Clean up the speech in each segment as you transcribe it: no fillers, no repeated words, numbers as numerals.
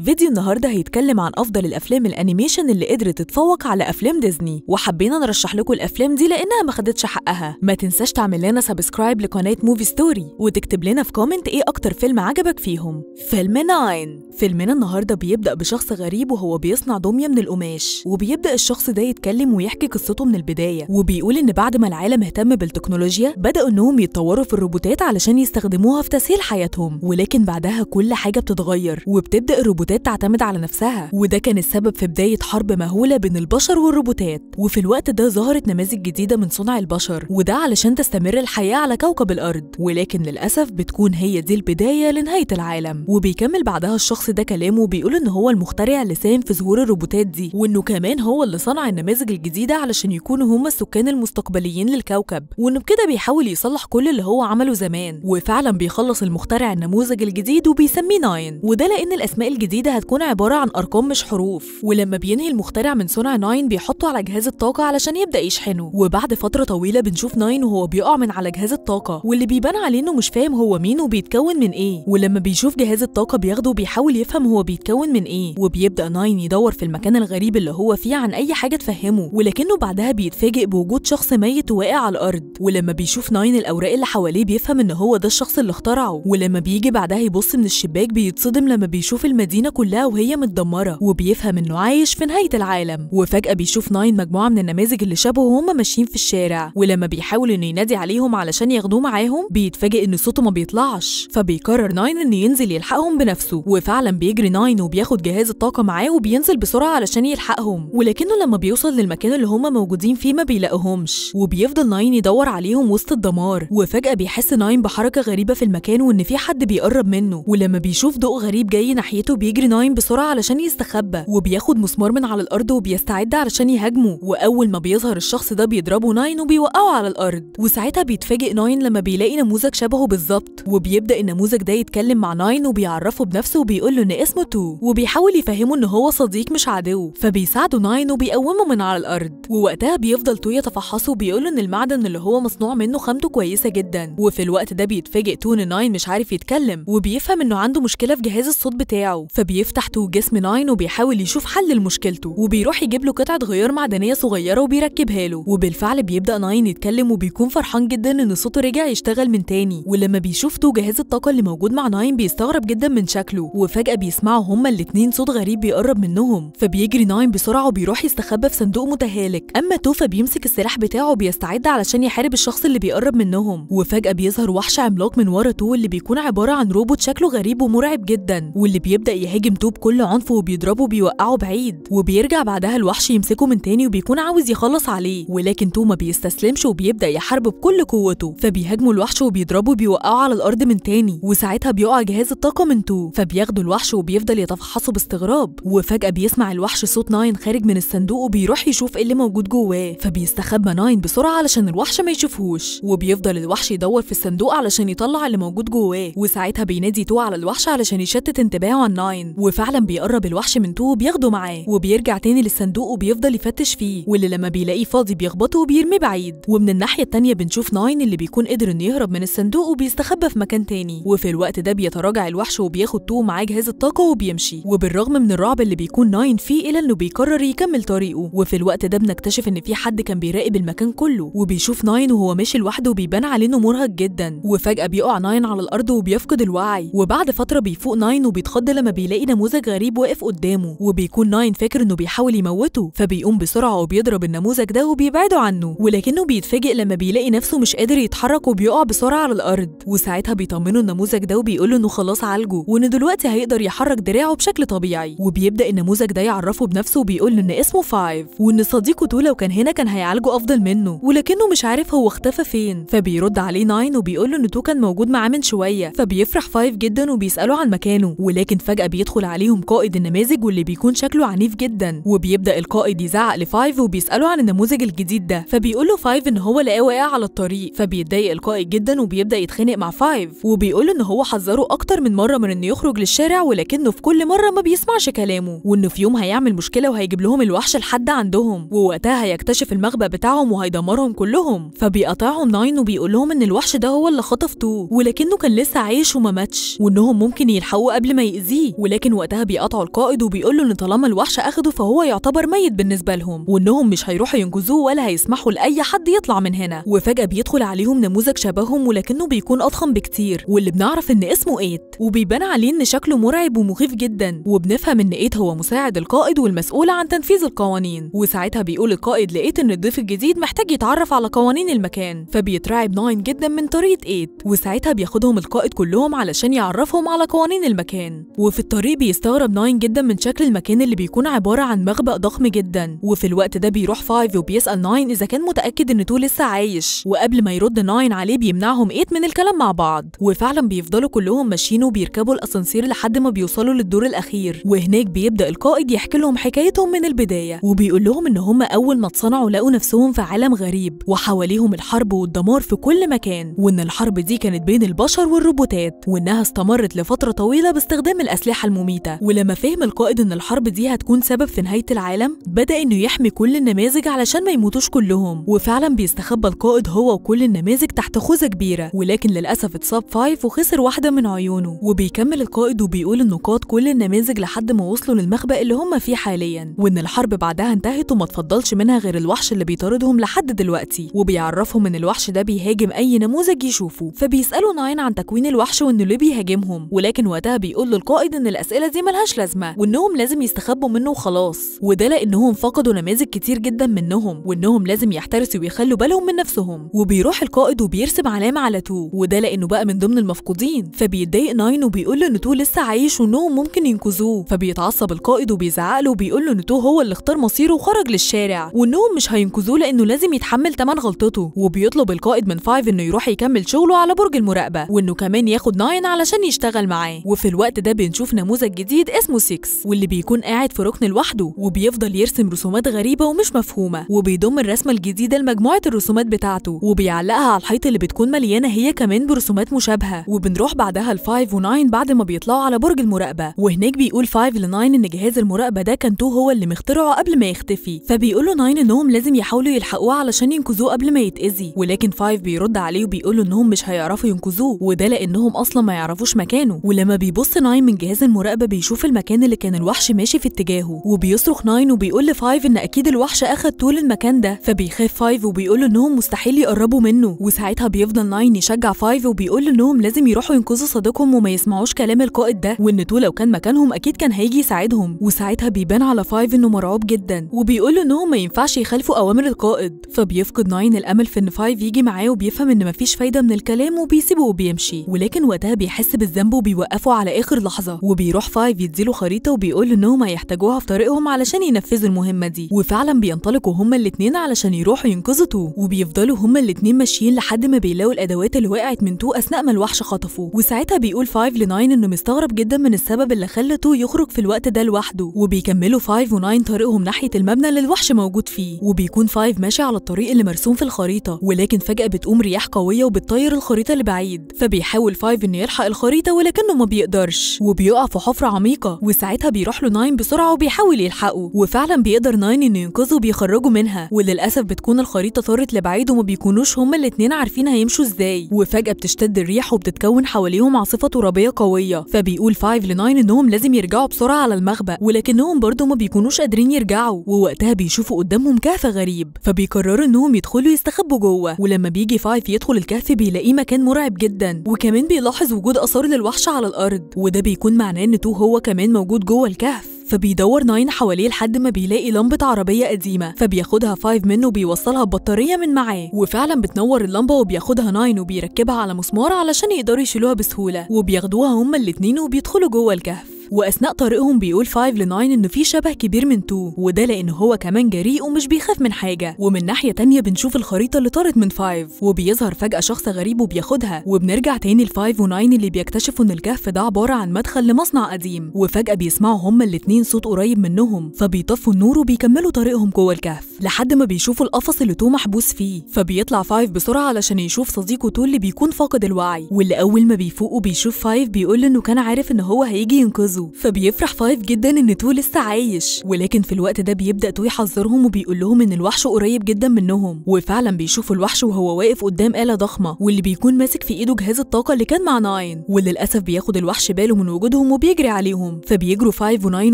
فيديو النهارده هيتكلم عن افضل الافلام ال animation اللي قدرت تتفوق على افلام ديزني، وحبينا نرشح لكم الافلام دي لانها ما خدتش حقها. ما تنساش تعمل لنا subscribe لقناه Movie Story وتكتب لنا في comment ايه اكتر فيلم عجبك فيهم. فيلم Nine. فيلمنا النهارده بيبدا بشخص غريب وهو بيصنع دمية من القماش، وبيبدا الشخص ده يتكلم ويحكي قصته من البداية، وبيقول ان بعد ما العالم اهتم بالتكنولوجيا بداوا انهم يتطوروا في الروبوتات علشان يستخدموها في تسهيل حياتهم، ولكن بعدها كل حاجة بتتغير وبتبدا الروبوتات تعتمد على نفسها، وده كان السبب في بداية حرب مهولة بين البشر والروبوتات. وفي الوقت ده ظهرت نماذج جديدة من صنع البشر، وده علشان تستمر الحياة على كوكب الارض، ولكن للاسف بتكون هي دي البداية لنهاية العالم. وبيكمل بعدها الشخص ده كلامه وبيقول ان هو المخترع اللي ساهم في ظهور الروبوتات دي، وانه كمان هو اللي صنع النماذج الجديدة علشان يكونوا هم السكان المستقبليين للكوكب، وانه بكده بيحاول يصلح كل اللي هو عمله زمان. وفعلا بيخلص المخترع النموذج الجديد وبيسميه Nine، وده لان الاسماء الجديدة هتكون عبارة عن ارقام مش حروف. ولما بينهي المخترع من صنع Nine بيحطه على جهاز الطاقة علشان يبدا يشحنه، وبعد فترة طويلة بنشوف Nine وهو بيقع من على جهاز الطاقة، واللي بيبان عليه انه مش فاهم هو مين وبيتكون من ايه. ولما بيشوف جهاز الطاقة بياخده وبيحاول يفهم هو بيتكون من ايه، وبيبدا Nine يدور في المكان الغريب اللي هو فيه عن اي حاجة تفهمه، ولكنه بعدها بيتفاجئ بوجود شخص ميت وواقع على الارض. ولما بيشوف Nine الاوراق اللي حواليه بيفهم ان هو ده الشخص اللي اخترعه، ولما بيجي بعدها يبص من الشباك بيتصدم لما بيشوف المدينة كلها وهي متدمره، وبيفهم انه عايش في نهاية العالم. وفجاة بيشوف Nine مجموعة من النماذج اللي شبهه وهم ماشيين في الشارع، ولما بيحاول انه ينادي عليهم علشان ياخدوه معاهم بيتفاجئ ان صوته ما بيطلعش، فبيقرر Nine انه ينزل يلحقهم بنفسه. وفعلا بيجري Nine وبياخد جهاز الطاقة معاه وبينزل بسرعة علشان يلحقهم، ولكنه لما بيوصل للمكان اللي هم موجودين فيه ما بيلاقوهمش، وبيفضل Nine يدور عليهم وسط الدمار. وفجاة بيحس Nine بحركة غريبة في المكان وان في حد بيقرب منه، ولما بيشوف ضوء غريب جاي ناحيته بيجري Nine بسرعة علشان يستخبى، وبياخد مسمار من على الارض وبيستعد علشان يهاجمه. واول ما بيظهر الشخص ده بيضربه Nine وبيوقعه على الارض، وساعتها بيتفاجئ Nine لما بيلاقي نموذج شبهه بالظبط، وبيبدا النموذج ده يتكلم مع Nine وبيعرفه بنفسه وبيقول له ان اسمه Two، وبيحاول يفهمه ان هو صديق مش عدو، فبيساعده Nine وبيقومه من على الارض. ووقتها بيفضل Two يتفحصه وبيقول له ان المعدن اللي هو مصنوع منه خامته كويسة جدا. وفي الوقت ده بيتفاجئ Two ان Nine مش عارف يتكلم، وبيفهم انه عنده مشكلة في جهاز الصوت بتاعه، فبيفتح Two جسم Nine وبيحاول يشوف حل لمشكلته، وبيروح يجيب له قطعه غيار معدنية صغيرة وبيركبها له. وبالفعل بيبدا Nine يتكلم وبيكون فرحان جدا ان صوته رجع يشتغل من تاني. ولما بيشوف Two جهاز الطاقة اللي موجود مع Nine بيستغرب جدا من شكله، وفجاة بيسمعوا هما الاتنين صوت غريب بيقرب منهم، فبيجري Nine بسرعة وبيروح يستخبى في صندوق متهالك. اما Two فبيمسك السلاح بتاعه وبيستعد علشان يحارب الشخص اللي بيقرب منهم. وفجاة بيظهر وحش عملاق من ورا Two اللي بيكون عبارة عن روبوت شكله غريب ومرعب جدا، واللي بيبدا يهاجم Two بكل عنف وبيضربه وبيوقعه بعيد. وبيرجع بعدها الوحش يمسكه من تاني وبيكون عاوز يخلص عليه، ولكن Two ما بيستسلمش وبيبدا يحاربه بكل قوته، فبيهاجمه الوحش وبيضربه وبيوقعه على الارض من تاني. وساعتها بيقع جهاز الطاقة من Two، فبياخده الوحش وبيفضل يتفحصه باستغراب. وفجاة بيسمع الوحش صوت Nine خارج من الصندوق وبيروح يشوف ايه اللي موجود جواه، فبيستخبى Nine بسرعة علشان الوحش ما يشوفهوش، وبيفضل الوحش يدور في الصندوق علشان يطلع اللي موجود جواه. وساعتها بينادي Two على الوحش علشان يشتت انتباهه عن Nine، وفعلا بيقرب الوحش من Two وبياخده معاه، وبيرجع تاني للصندوق وبيفضل يفتش فيه، واللي لما بيلاقيه فاضي بيخبطه وبيرميه بعيد. ومن الناحية التانية بنشوف Nine اللي بيكون قدر انه يهرب من الصندوق وبيستخبى في مكان تاني. وفي الوقت ده بيتراجع الوحش وبياخد Two معاه جهاز الطاقة وبيمشي، وبالرغم من الرعب اللي بيكون Nine فيه الا انه بيقرر يكمل طريقه. وفي الوقت ده بنكتشف ان في حد كان بيراقب المكان كله، وبيشوف Nine وهو ماشي لوحده وبيبان عليه انه مرهق جدا. وفجاة بيقع Nine على الارض وبيفقد الوعي، وبعد فترة بيفوق Nine وبيتخض لما بيلاقي نموذج غريب واقف قدامه، وبيكون Nine فاكر انه بيحاول يموته، فبيقوم بسرعة وبيضرب النموذج ده وبيبعده عنه، ولكنه بيتفاجئ لما بيلاقي نفسه مش قادر يتحرك وبيقع بسرعة على الارض. وساعتها بيطمنه النموذج ده وبيقول له انه خلاص عالجه وانه دلوقتي هيقدر يحرك دراعه بشكل طبيعي. وبيبدا النموذج ده يعرفه بنفسه وبيقول له ان اسمه Five، وان صديقه Two لو كان هنا كان هيعالجه افضل منه، ولكنه مش عارف هو اختفى فين. فبيرد عليه Nine وبيقول له ان Two كان موجود معاه من شوية، فبيفرح Five جدا وبيساله عن مكانه. ولكن فجاة بيدخل عليهم قائد النماذج واللي بيكون شكله عنيف جدا، وبيبدا القائد يزعق ل Five وبيساله عن النموذج الجديد ده، فبيقول له Five ان هو لقاه واقع على الطريق. فبيتضايق القائد جدا وبيبدا يتخانق مع Five، وبيقول له ان هو حذره اكتر من مرة من انه يخرج للشارع، ولكنه في كل مرة ما بيسمعش كلامه، وانه في يوم هيعمل مشكلة وهيجيب لهم الوحش لحد عندهم، ووقتها هيكتشف المخبأ بتاعهم وهيدمرهم كلهم. فبيقاطعهم Nine وبيقول لهم ان الوحش ده هو اللي خطف Two، ولكنه كان لسه عايش وما ماتش، وانهم ممكن يلحقوه قبل ما يأذيه. ولكن وقتها بيقطعوا القائد وبيقول له ان طالما الوحش اخده فهو يعتبر ميت بالنسبة لهم، وانهم مش هيروحوا ينقذوه ولا هيسمحوا لاي حد يطلع من هنا. وفجأة بيدخل عليهم نموذج شبههم ولكنه بيكون اضخم بكتير، واللي بنعرف ان اسمه 8، وبيبان عليه ان شكله مرعب ومخيف جدا. وبنفهم ان 8 هو مساعد القائد والمسؤول عن تنفيذ القوانين. وساعتها بيقول القائد ل8 ان الضيف الجديد محتاج يتعرف على قوانين المكان، فبيترعب 9 جدا من طريقه 8. وساعتها بياخدهم القائد كلهم علشان يعرفهم على قوانين المكان. وفي الطريق بيستغرب 9 جدا من شكل المكان اللي بيكون عبارة عن مخبأ ضخم جدا. وفي الوقت ده بيروح 5 وبيسأل 9 اذا كان متأكد ان 2 لسه عايش، وقبل ما يرد 9 عليه بيمنعهم 8 من الكلام مع بعض. وفعلا بيفضلوا كلهم ماشيين وبيركبوا الاسانسير لحد ما بيوصلوا للدور الاخير، وهناك بيبدأ القائد يحكي لهم حكايتهم من البداية، وبيقول لهم ان هم اول ما اتصنعوا لقوا نفسهم في عالم غريب وحواليهم الحرب والدمار في كل مكان، وان الحرب دي كانت بين البشر والروبوتات، وانها استمرت لفترة طويلة باستخدام الاسلحة المميتة. ولما فهم القائد ان الحرب دي هتكون سبب في نهاية العالم، بدأ انه يحمي كل النماذج علشان ما يموتوش كلهم. وفعلا بيستخبى القائد هو وكل النماذج تحت خوذة كبيرة، ولكن للأسف اتصاب 5 وخسر واحدة من عيونه. وبيكمل القائد وبيقول انه قاد كل النماذج لحد ما وصلوا للمخبأ اللي هم فيه حاليا، وان الحرب بعدها انتهت وما تفضلش منها غير الوحش اللي بيطاردهم لحد دلوقتي. وبيعرفهم ان الوحش ده بيهاجم اي نموذج يشوفه، فبيسألوا 9 عن تكوين الوحش وانه ليه بيهاجمهم، ولكن وقتها بيقول للقائد ان الأسئلة دي ملهاش لازمة وانهم لازم يستخبوا منه وخلاص، وده لانهم فقدوا نماذج كتير جدا منهم، وانهم لازم يحترسوا ويخلوا بالهم من نفسهم. وبيروح القائد وبيرسم علامة على 2، وده لانه بقى من ضمن المفقودين. فبيتضايق 9 وبيقول له ان 2 لسه عايش وانهم ممكن ينقذوه، فبيتعصب القائد وبيزعق له وبيقول له ان 2 هو اللي اختار مصيره وخرج للشارع، وانهم مش هينقذوه لانه لازم يتحمل ثمن غلطته. وبيطلب القائد من 5 انه يروح يكمل شغله على برج المراقبة، وانه كمان ياخد 9 علشان يشتغل معاه. وفي الوقت ده بنشوف نموذج جديد اسمه 6، واللي بيكون قاعد في ركن لوحده وبيفضل يرسم رسومات غريبة ومش مفهومة، وبيضم الرسمة الجديدة لمجموعة الرسومات بتاعته وبيعلقها على الحيط اللي بتكون مليانة هي كمان برسومات مشابهة. وبنروح بعدها ل5 و9 بعد ما بيطلعوا على برج المراقبة، وهناك بيقول 5 ل9 ان جهاز المراقبة ده كان 2 هو اللي مخترعه قبل ما يختفي، فبيقول له 9 انهم لازم يحاولوا يلحقوه علشان ينقذوه قبل ما يتأذي، ولكن 5 بيرد عليه وبيقول له انهم مش هيعرفوا ينقذوه، وده لانهم اصلا ما يعرفوش مكانه. ولما بيبص 9 من جهاز المراقبة بيشوف المكان اللي كان الوحش ماشي في اتجاهه، وبيصرخ 9 وبيقول ل5 ان اكيد الوحش اخد طول المكان ده، فبيخاف 5 وبيقول له انهم مستحيل يقربوا منه. وساعتها بيفضل 9 يشجع 5 وبيقول انهم لازم يروحوا ينقذوا صديقهم وما يسمعوش كلام القائد ده، وان 2 لو كان مكانهم اكيد كان هيجي يساعدهم. وساعتها بيبان على 5 انه مرعوب جدا وبيقول انهم ما ينفعش يخالفوا اوامر القائد، فبيفقد 9 الامل في ان 5 يجي معاه، وبيفهم ان مفيش فايده من الكلام وبيسيبه وبيمشي. ولكن وقتها بيحس بالذنب وبيوقفه على اخر لحظة، وبيروح 5 يديله خريطة وبيقول انهم هيحتاجوها في طريقهم علشان ينفذوا المهمة دي. وفعلا بينطلقوا هما الاثنين علشان يروحوا ينقذوا 2، وبيفضلوا هما الاثنين ماشيين لحد ما بيلاقوا الادوات اللي وقعت من 2 اثناء ما الوحش خطفه. وساعتها بيقول 5 ل9 انه مستغرب جدا من السبب اللي خلى 2 يخرج في الوقت ده لوحده. وبيكملوا 5 و9 طريقهم ناحية المبنى اللي الوحش موجود فيه، وبيكون 5 ماشي على الطريق اللي مرسوم في الخريطة، ولكن فجأة بتقوم رياح قوية وبتطير الخريطة لبعيد، فبيحاول 5 انه يلحق الخريطة ولكنه ما بيقدرش وبيقع في حفرة عميقة. وساعتها بيروح له 9 بسرعة وبيحاول يلحقه، وفعلا بيقدر 9 انه ينقذه وبيخرجه منها، وللأسف بتكون الخريطة طارت لبعيد وما بيكونوش هما الاتنين عارفين هيمشوا ازاي. وفجأة بتشتد الريح وبتتكون حواليهم عاصفة ترابية قوية، فبيقول 5 ل9 انهم لازم يرجعوا بسرعة على المخبأ، ولكنهم برضه ما بيكونوش قادرين يرجعوا. ووقتها بيشوفوا قدامهم كهف غريب، فبيقرروا انهم يدخلوا يستخبوا جوه. ولما بيجي 5 يدخل الكهف بيلاقيه مكان مرعب جدا، وكمان بيلاحظ وجود آثار للوحش على الأرض، وده بيكون معناه ان 2 هو كمان موجود جوه الكهف. فبيدور 9 حواليه لحد ما بيلاقي لمبة عربية قديمة، فبياخدها 5 منه وبيوصلها ببطارية من معاه، وفعلا بتنور اللمبة وبياخدها 9 وبيركبها على مسمار علشان يقدروا يشيلوها بسهولة، وبياخدوها هما الاتنين وبيدخلوا جوه الكهف. واثناء طريقهم بيقول 5 ل9 انه في شبه كبير من 2، وده لان هو كمان جريء ومش بيخاف من حاجة. ومن ناحية تانية بنشوف الخريطة اللي طارت من 5، وبيظهر فجاة شخص غريب وبياخدها. وبنرجع تاني ل5 و9 اللي بيكتشفوا ان الكهف ده عبارة عن مدخل لمصنع قديم، وفجاة بيسمعوا هما الاتنين صوت قريب منهم، فبيطفوا النور وبيكملوا طريقهم جوه الكهف لحد ما بيشوفوا القفص اللي 2 محبوس فيه. فبيطلع 5 بسرعة علشان يشوف صديقه 2 اللي بيكون فاقد الوعي، واللي اول ما بيفوق وبيشوف 5 بيقول انه كان عارف ان هو هيجي ينقذه. وبينقذه. فبيفرح 5 جدا ان 2 لسه عايش، ولكن في الوقت ده بيبدا 2 يحذرهم وبيقول لهم ان الوحش قريب جدا منهم. وفعلا بيشوفوا الوحش وهو واقف قدام آلة ضخمة واللي بيكون ماسك في ايده جهاز الطاقة اللي كان مع 9، وللاسف بياخد الوحش باله من وجودهم وبيجري عليهم. فبيجروا 5 و9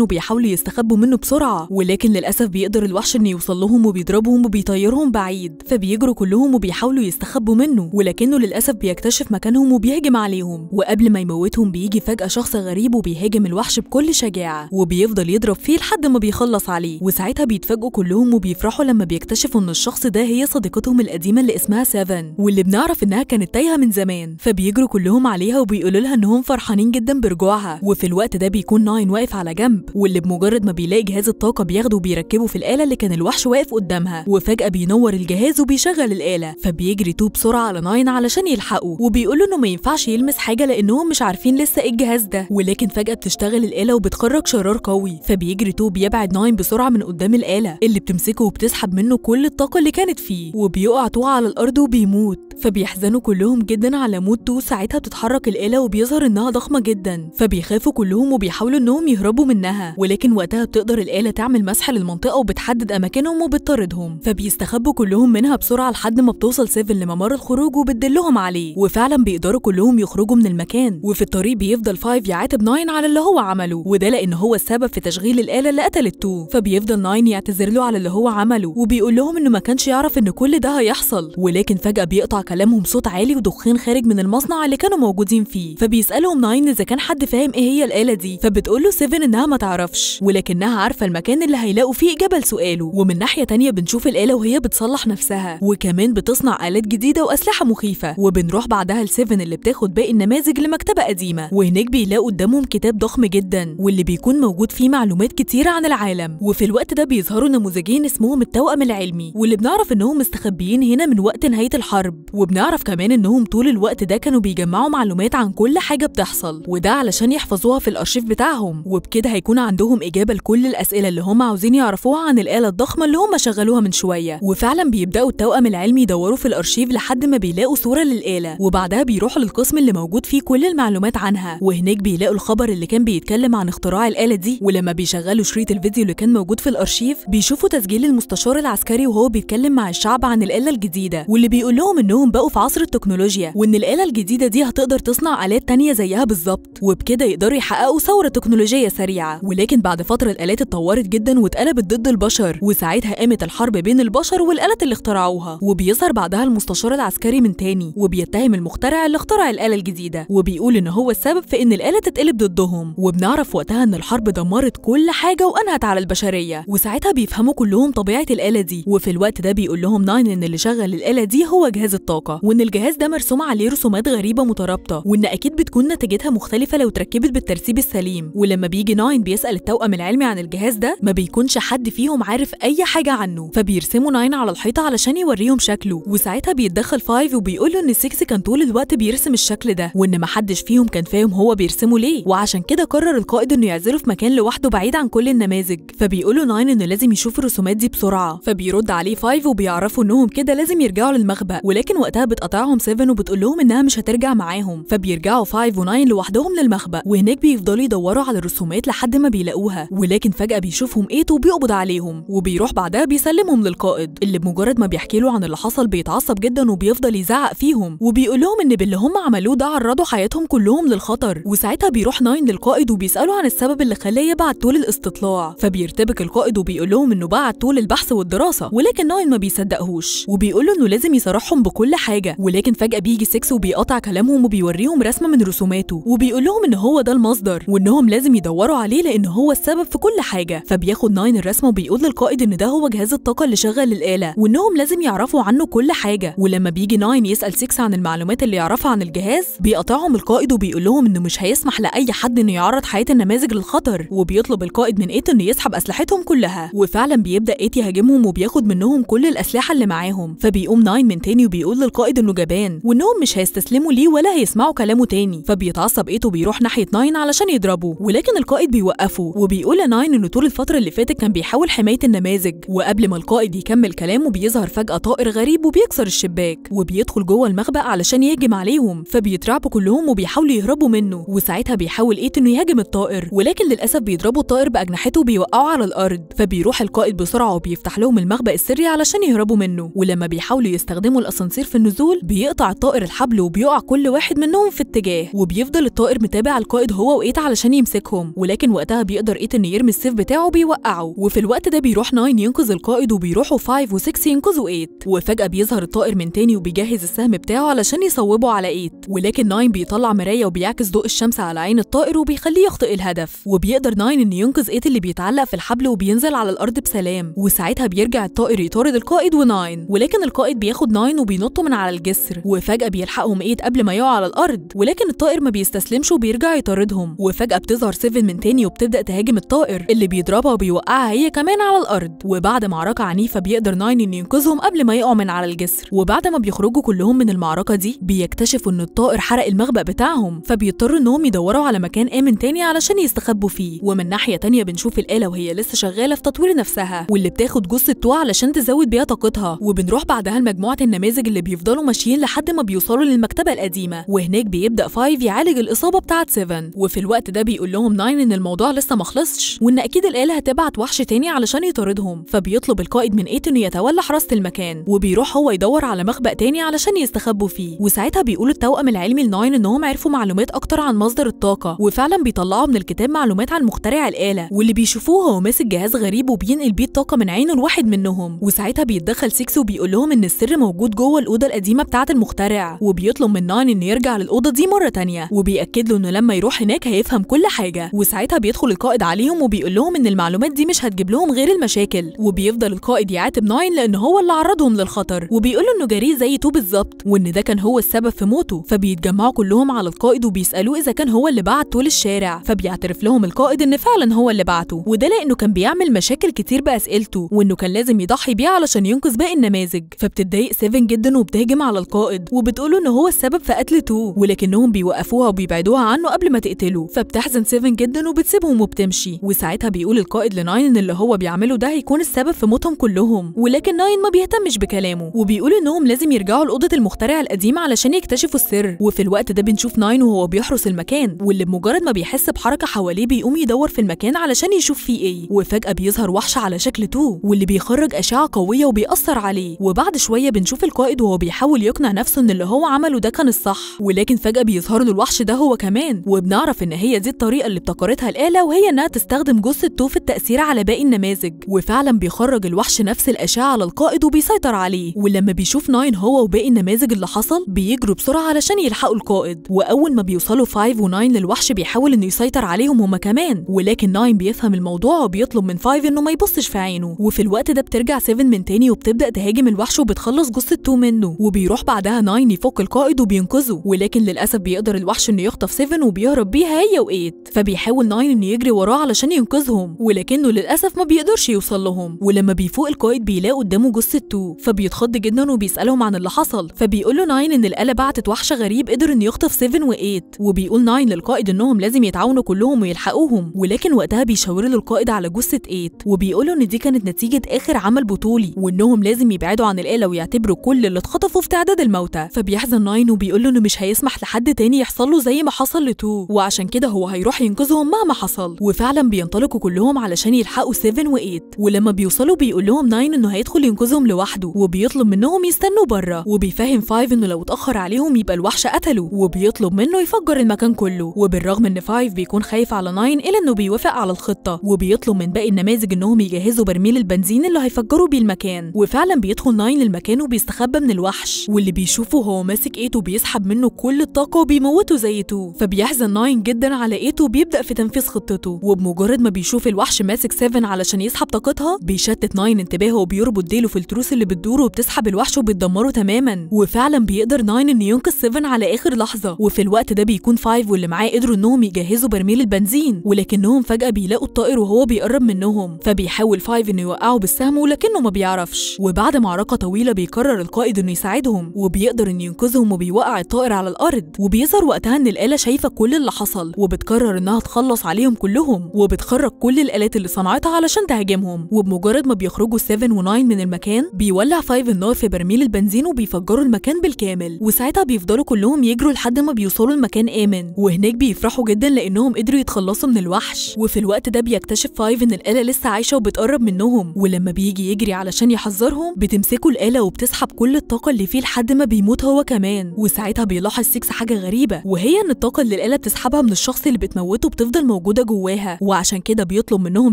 وبيحاولوا يستخبوا منه بسرعة، ولكن للاسف بيقدر الوحش انه يوصل لهم وبيضربهم وبيطيرهم بعيد. فبيجروا كلهم وبيحاولوا يستخبوا منه، ولكنه للاسف بيكتشف مكانهم وبيهجم عليهم. وقبل ما يموتهم بيجي فجأة شخص غريب وبيهاجم الوحش بكل شجاعة وبيفضل يضرب فيه لحد ما بيخلص عليه. وساعتها بيتفاجئوا كلهم وبيفرحوا لما بيكتشفوا ان الشخص ده هي صديقتهم القديمة اللي اسمها 7، واللي بنعرف انها كانت تايهة من زمان. فبيجروا كلهم عليها وبيقولوا لها انهم فرحانين جدا برجوعها. وفي الوقت ده بيكون 9 واقف على جنب، واللي بمجرد ما بيلاقي جهاز الطاقة بياخده وبيركبه في الآلة اللي كان الوحش واقف قدامها. وفجأة بينور الجهاز وبيشغل الآلة، فبيجري 2 بسرعة على 9 علشان يلحقه، وبيقول له انه ما ينفعش يلمس حاجة لانهم مش عارفين لسه ايه الجهاز ده. ولكن فجأة بتشتغل الآلة وبتخرج شرار قوي، فبيجري 2 بيبعد 9 بسرعة من قدام الآلة اللي بتمسكه وبتسحب منه كل الطاقة اللي كانت فيه، وبيقع 2 على الأرض وبيموت. فبيحزنوا كلهم جدا على موت 2. ساعتها بتتحرك الآلة وبيظهر انها ضخمة جدا، فبيخافوا كلهم وبيحاولوا انهم يهربوا منها، ولكن وقتها بتقدر الآلة تعمل مسح للمنطقة وبتحدد أماكنهم وبتطاردهم. فبيستخبوا كلهم منها بسرعة لحد ما بتوصل 7 لممر الخروج وبتدلهم عليه، وفعلا بيقدروا كلهم يخرجوا من المكان. وفي الطريق بيفضل 5 يعاتب 9 على اللي هو عمله، وده لأن هو السبب في تشغيل الآلة اللي قتلت 2. فبيفضل 9 يعتذر له على اللي هو عمله وبيقول لهم انه ما كانش يعرف ان كل ده هيحصل. ولكن فجأة بيقطع كلامهم صوت عالي ودخان خارج من المصنع اللي كانوا موجودين فيه. فبيسألهم 9 اذا كان حد فاهم ايه هي الآلة دي، فبتقول له 7 انها ما تعرفش، ولكنها عارفة المكان اللي هيلاقوا فيه إجابة لسؤاله. ومن ناحية تانية بنشوف الآلة وهي بتصلح نفسها، وكمان بتصنع آلات جديدة وأسلحة مخيفة. وبنروح بعدها ل7 اللي بتاخد باقي النماذج لمكتبة قديمة، وهناك بيلاقوا قدامهم كتاب ضخم جدا واللي بيكون موجود فيه معلومات كتيرة عن العالم. وفي الوقت ده بيظهروا نموذجين اسمهم التوأم العلمي، واللي بنعرف انهم مستخبيين هنا من وقت نهاية الحرب، وبنعرف كمان انهم طول الوقت ده كانوا بيجمعوا معلومات عن كل حاجة بتحصل، وده علشان يحفظوها في الأرشيف بتاعهم. وبكده هيكون عندهم إجابة لكل الأسئلة اللي هم عاوزين يعرفوها عن الآلة الضخمة اللي هم شغلوها من شوية. وفعلا بيبدأوا التوأم العلمي يدوروا في الأرشيف لحد ما بيلاقوا صورة للآلة، وبعدها بيروحوا للقسم اللي موجود فيه كل المعلومات عنها، وهناك بيلاقوا الخبر اللي كان بيتكلم عن اختراع الآلة دي. ولما بيشغلوا شريط الفيديو اللي كان موجود في الأرشيف بيشوفوا تسجيل المستشار العسكري وهو بيتكلم مع الشعب عن الآلة الجديدة، واللي بيقول لهم انهم بقوا في عصر التكنولوجيا، وان الآلة الجديدة دي هتقدر تصنع آلات تانية زيها بالظبط، وبكده يقدروا يحققوا ثورة تكنولوجية سريعة. ولكن بعد فترة الآلات اتطورت جدا واتقلبت ضد البشر، وساعتها قامت الحرب بين البشر والآلات اللي اخترعوها. وبيظهر بعدها المستشار العسكري من تاني وبيتهم المخترع اللي اخترع الآلة الجديدة، وبيقول ان هو السبب في ان الآلة تتقلب ضدهم. وبنعرف وقتها ان الحرب دمرت كل حاجة وانهت على البشرية، وساعتها بيفهموا كلهم طبيعة الآلة دي. وفي الوقت ده بيقول لهم 9 ان اللي شغل الآلة دي هو جهاز الطاقة، وان الجهاز ده مرسوم عليه رسومات غريبة مترابطة، وان اكيد بتكون نتيجتها مختلفة لو اتركبت بالترتيب السليم. ولما بيجي 9 بيسأل التوأم العلمي عن الجهاز ده ما بيكونش حد فيهم عارف اي حاجة عنه، فبيرسموا 9 على الحيطة علشان يوريهم شكله. وساعتها بيتدخل 5 وبيقول له ان 6 كان طول الوقت بيرسم الشكل ده، وان محدش فيهم كان فاهم هو بيرسمه ليه، وعشان كده قرر القائد انه يعزله في مكان لوحده بعيد عن كل النماذج. فبيقولوا 9 انه لازم يشوف الرسومات دي بسرعة، فبيرد عليه 5 وبيعرفوا انهم كده لازم يرجعوا للمخبأ. ولكن وقتها بتقطعهم 7 وبتقول لهم انها مش هترجع معاهم، فبيرجعوا 5 و9 لوحدهم للمخبأ، وهناك بيفضلوا يدوروا على الرسومات لحد ما بيلاقوها. ولكن فجأة بيشوفهم 8 وبيقبض عليهم، وبيروح بعدها بيسلمهم للقائد اللي بمجرد ما بيحكي له عن اللي حصل بيتعصب جدا وبيفضل يزعق فيهم، وبيقول لهم ان باللي هم عملوه ده عرضوا حياتهم كلهم للخطر. وساعتها بيروح 9 للقائد وبيسأله عن السبب اللي خلاه يبعت طول الاستطلاع، فبيرتبك القائد وبيقول لهم انه بعت طول البحث والدراسة، ولكن 9 ما بيصدقهوش وبيقول له انه لازم يصارحهم بكل حاجة. ولكن فجأة بيجي 6 وبيقطع كلامهم وبيوريهم رسمة من رسوماته، وبيقول لهم ان هو ده المصدر وانهم لازم يدوروا عليه لان هو السبب في كل حاجة. فبياخد 9 الرسمة وبيقول للقائد ان ده هو جهاز الطاقة اللي شغل الآلة، وانهم لازم يعرفوا عنه كل حاجة. ولما بيجي 9 يسأل 6 عن المعلومات اللي يعرفها عن الجهاز بيقطعهم القائد وبيقول لهم انه مش هيسمح لأي حد انه يعرض حياة النماذج للخطر، وبيطلب القائد من 8 انه يسحب أسلحتهم كلها. وفعلا بيبدأ 8 يهاجمهم وبياخد منهم كل الأسلحة اللي معاهم. فبيقوم 9 من تاني وبيقول للقائد انه جبان وانهم مش هيستسلموا ليه ولا هيسمعوا كلامه تاني. فبيتعصب 8 وبيروح ناحية 9 علشان يضربه، ولكن القائد بيوقفه وبيقول ل 9 انه طول الفترة اللي فاتت كان بيحاول حماية النماذج. وقبل ما القائد يكمل كلامه بيظهر فجأة طائر غريب وبيكسر الشباك وبيدخل جوه المخبأ علشان يهجم عليهم، فبيترعبوا كلهم وبيحاولوا يهربوا منه. وساعتها بيحاول 8 انه يهاجم الطائر، ولكن للاسف بيضربوا الطائر باجنحته وبيوقعوا على الارض. فبيروح القائد بسرعة وبيفتح لهم المخبأ السري علشان يهربوا منه، ولما بيحاولوا يستخدموا الاسانسير في النزول بيقطع الطائر الحبل وبيقع كل واحد منهم في اتجاه، وبيفضل الطائر متابع القائد هو و8 علشان يمسكهم، ولكن وقتها بيقدر 8 انه يرمي السيف بتاعه بيوقعه. وفي الوقت ده بيروح 9 ينقذ القائد وبيروحوا 5 و6 ينقذوا 8، وفجأة بيظهر الطائر من تاني وبيجهز السهم بتاعه علشان يصوبه على 8، ولكن 9 بيطلع مراية وبيعكس ضوء الشمس على عين الطائر وبيخليه يخطئ الهدف، وبيقدر 9 انه ينقذ 8 اللي بيتعلق في الحبل وبينزل على الارض بسلام. وساعتها بيرجع الطائر يطارد القائد و9، ولكن القائد بياخد 9 وبينطوا من على الجسر، وفجأة بيلحقهم 8 قبل ما يقع على الارض، ولكن الطائر ما بيستسلمش وبيرجع يطاردهم. وفجأة بتظهر 7 من تاني وبتبدأ تهاجم الطائر اللي بيضربها وبيوقعها هي كمان على الارض، وبعد معركة عنيفة بيقدر 9 انه ينقذهم قبل ما يقعوا من على الجسر. وبعد ما بيخرجوا كلهم من المعركة دي بيكتشفوا ان الطائر حرق المخبأ بتاعهم، فبيضطروا انهم يدوروا على مكان آمن تاني علشان يستخبوا فيه. ومن ناحية تانية بنشوف الآلة وهي لسه شغالة في تطوير نفسها، واللي بتاخد جثة تو علشان تزود بيها طاقتها. وبنروح بعدها لمجموعة النماذج اللي بيفضلوا ماشيين لحد ما بيوصلوا للمكتبة القديمة، وهناك بيبدأ 5 يعالج الإصابة بتاعة 7. وفي الوقت ده بيقول لهم 9 ان الموضوع لسه ما خلصش، وان اكيد الآلة هتبعت وحش تاني علشان يطاردهم. فبيطلب القائد من 8 انه يتولى حراسة المكان، وبيروح هو يدور على مخبأ تاني علشان يستخبوا فيه. وساعتها بيقول التوأم العلمي ل 9 انهم عرفوا معلومات اكتر عن مصدر الطاقة، وفعلا بيطلعوا من الكتاب معلومات عن مخترع الآلة، واللي بيشوفوه هو ماسك جهاز غريب وبينقل بيه الطاقة من عينه لواحد منهم. وساعتها بيتدخل 6 وبيقول لهم ان السر موجود جوه الأوضة القديمة بتاعة المخترع، وبيطلب من 9 انه يرجع للأوضة دي مرة تانية، وبيأكد له انه لما يروح هناك هيفهم كل حاجة. وساعتها بيدخل القائد عليهم وبيقول لهم ان المعلومات دي مش هتجيب لهم غير المشاكل، وبيفضل القائد يعاتب 9 لان هو اللي عرضهم للخطر، وبيقول له انه جريء زي تو بالظبط، وان ده كان هو السبب في موته. فبيتجمعوا كلهم على القائد وبيسألوه اذا كان هو اللي بعت تو للشارع، فبيعترف لهم القائد ان فعلا هو اللي بعته، وده لانه كان بيعمل مشاكل كتير بأسئلته، وانه كان لازم يضحي بيه علشان ينقذ باقي النماذج. فبتتضايق 7 جدا وبتهجم على القائد وبتقوله ان هو السبب في قتل تو، ولكنهم بيوقفوها وبيبعدوها عنه قبل ما تقتله. فبتحزن 7 جدا وبتسيبهم وبتمشي. وساعتها بيقول القائد ل9 ان اللي هو بيعمله ده هيكون السبب في موتهم كلهم، ولكن 9 ما بيهتمش بكلامه وبيقول انهم لازم يرجعوا لأوضة المخترع القديم علشان يكتشفوا السر. وفي الوقت ده بنشوف 9 وهو بيحرس المكان، واللي بمجرد ما بيحس بحركة حواليه بيقوم يدور في المكان علشان يشوف فيه ايه. وفجأة بيظهر وحش على شكل تو، واللي بيخرج أشعة قوية وبيأثر عليه. وبعد شوية بنشوف القائد وهو بيحاول يقنع نفسه ان اللي هو عمله ده كان الصح، ولكن فجأة بيظهر له الوحش ده هو كمان، وبنعرف ان هي دي الطريقة اللي ابتكرتها الآلة، وهي انها تستخدم جثة تو في التأثير على باقي النماذج. وفعلا بيخرج الوحش نفس الأشعة على القائد وبيسيطر عليه. ولما بيشوف 9 هو وباقي النماذج اللي حصل بيجروا بسرعة علشان يلحقوا القائد. وأول ما بيوصلوا 5 و9 للوحش بيحاول انه يسيطر عليهم هما كمان، ولكن 9 بيفهم الموضوع وبيطلب من 5 انه ما يبصش في عينه. وفي الوقت ده بترجع 7 من تاني وبتبدأ تهاجم الوحش وبتخلص جثة تو منه، وبيروح بعدها 9 يفك القائد وبينقذه، ولكن للأسف بيقدر الوحش انه يخطف 7 وبيهرب بيها هي و8. فبيحاول 9 انه يجري وراه علشان ينقذهم، ولكنه للأسف ما بيقدرش يوصل لهم. ولما بيفوق القائد بيلاقوا قدامه جثة تو، فبيتخض جدا وبيسألهم عن اللي حصل. فبيقول له 9 ان الآلة بعتت وحش غريب قدر انه يخطف 7 و8، وبيقول 9 للقائد انهم لازم يتعاونوا كلهم ويلحقوهم، ولكن وقتها بيشاور له القائد على جثة 8 وبيقول له ان دي كانت نتيجة آخر عمل بطولي، وانهم لازم يبعدوا عن الآلة ويعتبروا كل اللي اتخطفوا في تعداد الموتى. فبيحزن 9 وبيقول له انه مش هيسمح لحد تاني يحصل له زي ما حصل لتو، وعشان كده هو هيروح ينقذهم مهما حصل. وفعلا بينطلقوا كلهم علشان يلحقوا 7 و8، ولما بيوصلوا بيقول لهم 9 انه هيدخل ينقذهم لوحده، وبيطلب منهم يستنوا بره، وبيفهم 5 انه لو اتأخر عليهم يبقى الوحش قتله، وبيطلب منه يفجر المكان كله. وبالرغم ان 5 بيكون خايف على 9 الا انه بيوافق على الخطة، وبيطلب من باقي النماذج انهم يجهزوا برميل البنزين اللي هيفجروا بيه المكان. وفعلا بيدخل 9 المكان وبيستخبى من الوحش، واللي بيشوفه هو ماسك 8 وبيسحب منه كل الطاقة وبيموته زي 2. فبيحزن 9 جدا على 8 وبيبدأ في تنفيذ خطته. وبمجرد ما بيشوف الوحش ماسك 7 علشان يسحب طاقتها بيشتت 9 انتباهه وبيربط ديله في التروس اللي بتدور وبتسحب الوحش وبتدمره تماما. وفعلا بيقدر 9 انه ينقذ 7 على اخر لحظة. وفي الوقت ده بيكون 5 واللي معاه قدروا انهم يجهزوا برميل البنزين، ولكنهم فجأة بيلاقوا الطائر وهو بيقرب منهم، فبيحاول 5 انه يوقعه بالسهم ولكنه ما بيعرفش. وبعد معركة طويلة بيقرر القائد انه يساعدهم، وبيقدر انه ينقذهم وبيوقع الطائر على الارض. وبيظهر وقتها ان الآلة شايفة كل اللي حصل، وبتقرر انها تخلص عليهم كلهم، وبتخرج كل الآلات اللي صنعتها علشان تهاجمهم. وبمجرد ما بيخرجوا 7 و9 من المكان بيولع 5 النار في برميل البنزين وبيفجروا المكان بالكامل. وساعتها بيفضلوا كلهم يجروا لحد ما بيوصلوا لمكان آمن، وهناك بيفرحوا جدا جدا لانهم قدروا يتخلصوا من الوحش. وفي الوقت ده بيكتشف 5 ان الآلة لسه عايشه وبتقرب منهم، ولما بيجي يجري علشان يحذرهم بتمسكه الآلة وبتسحب كل الطاقة اللي فيه لحد ما بيموت هو كمان. وساعتها بيلاحظ 6 حاجة غريبة، وهي ان الطاقة اللي الآلة بتسحبها من الشخص اللي بتموته بتفضل موجودة جواها، وعشان كده بيطلب منهم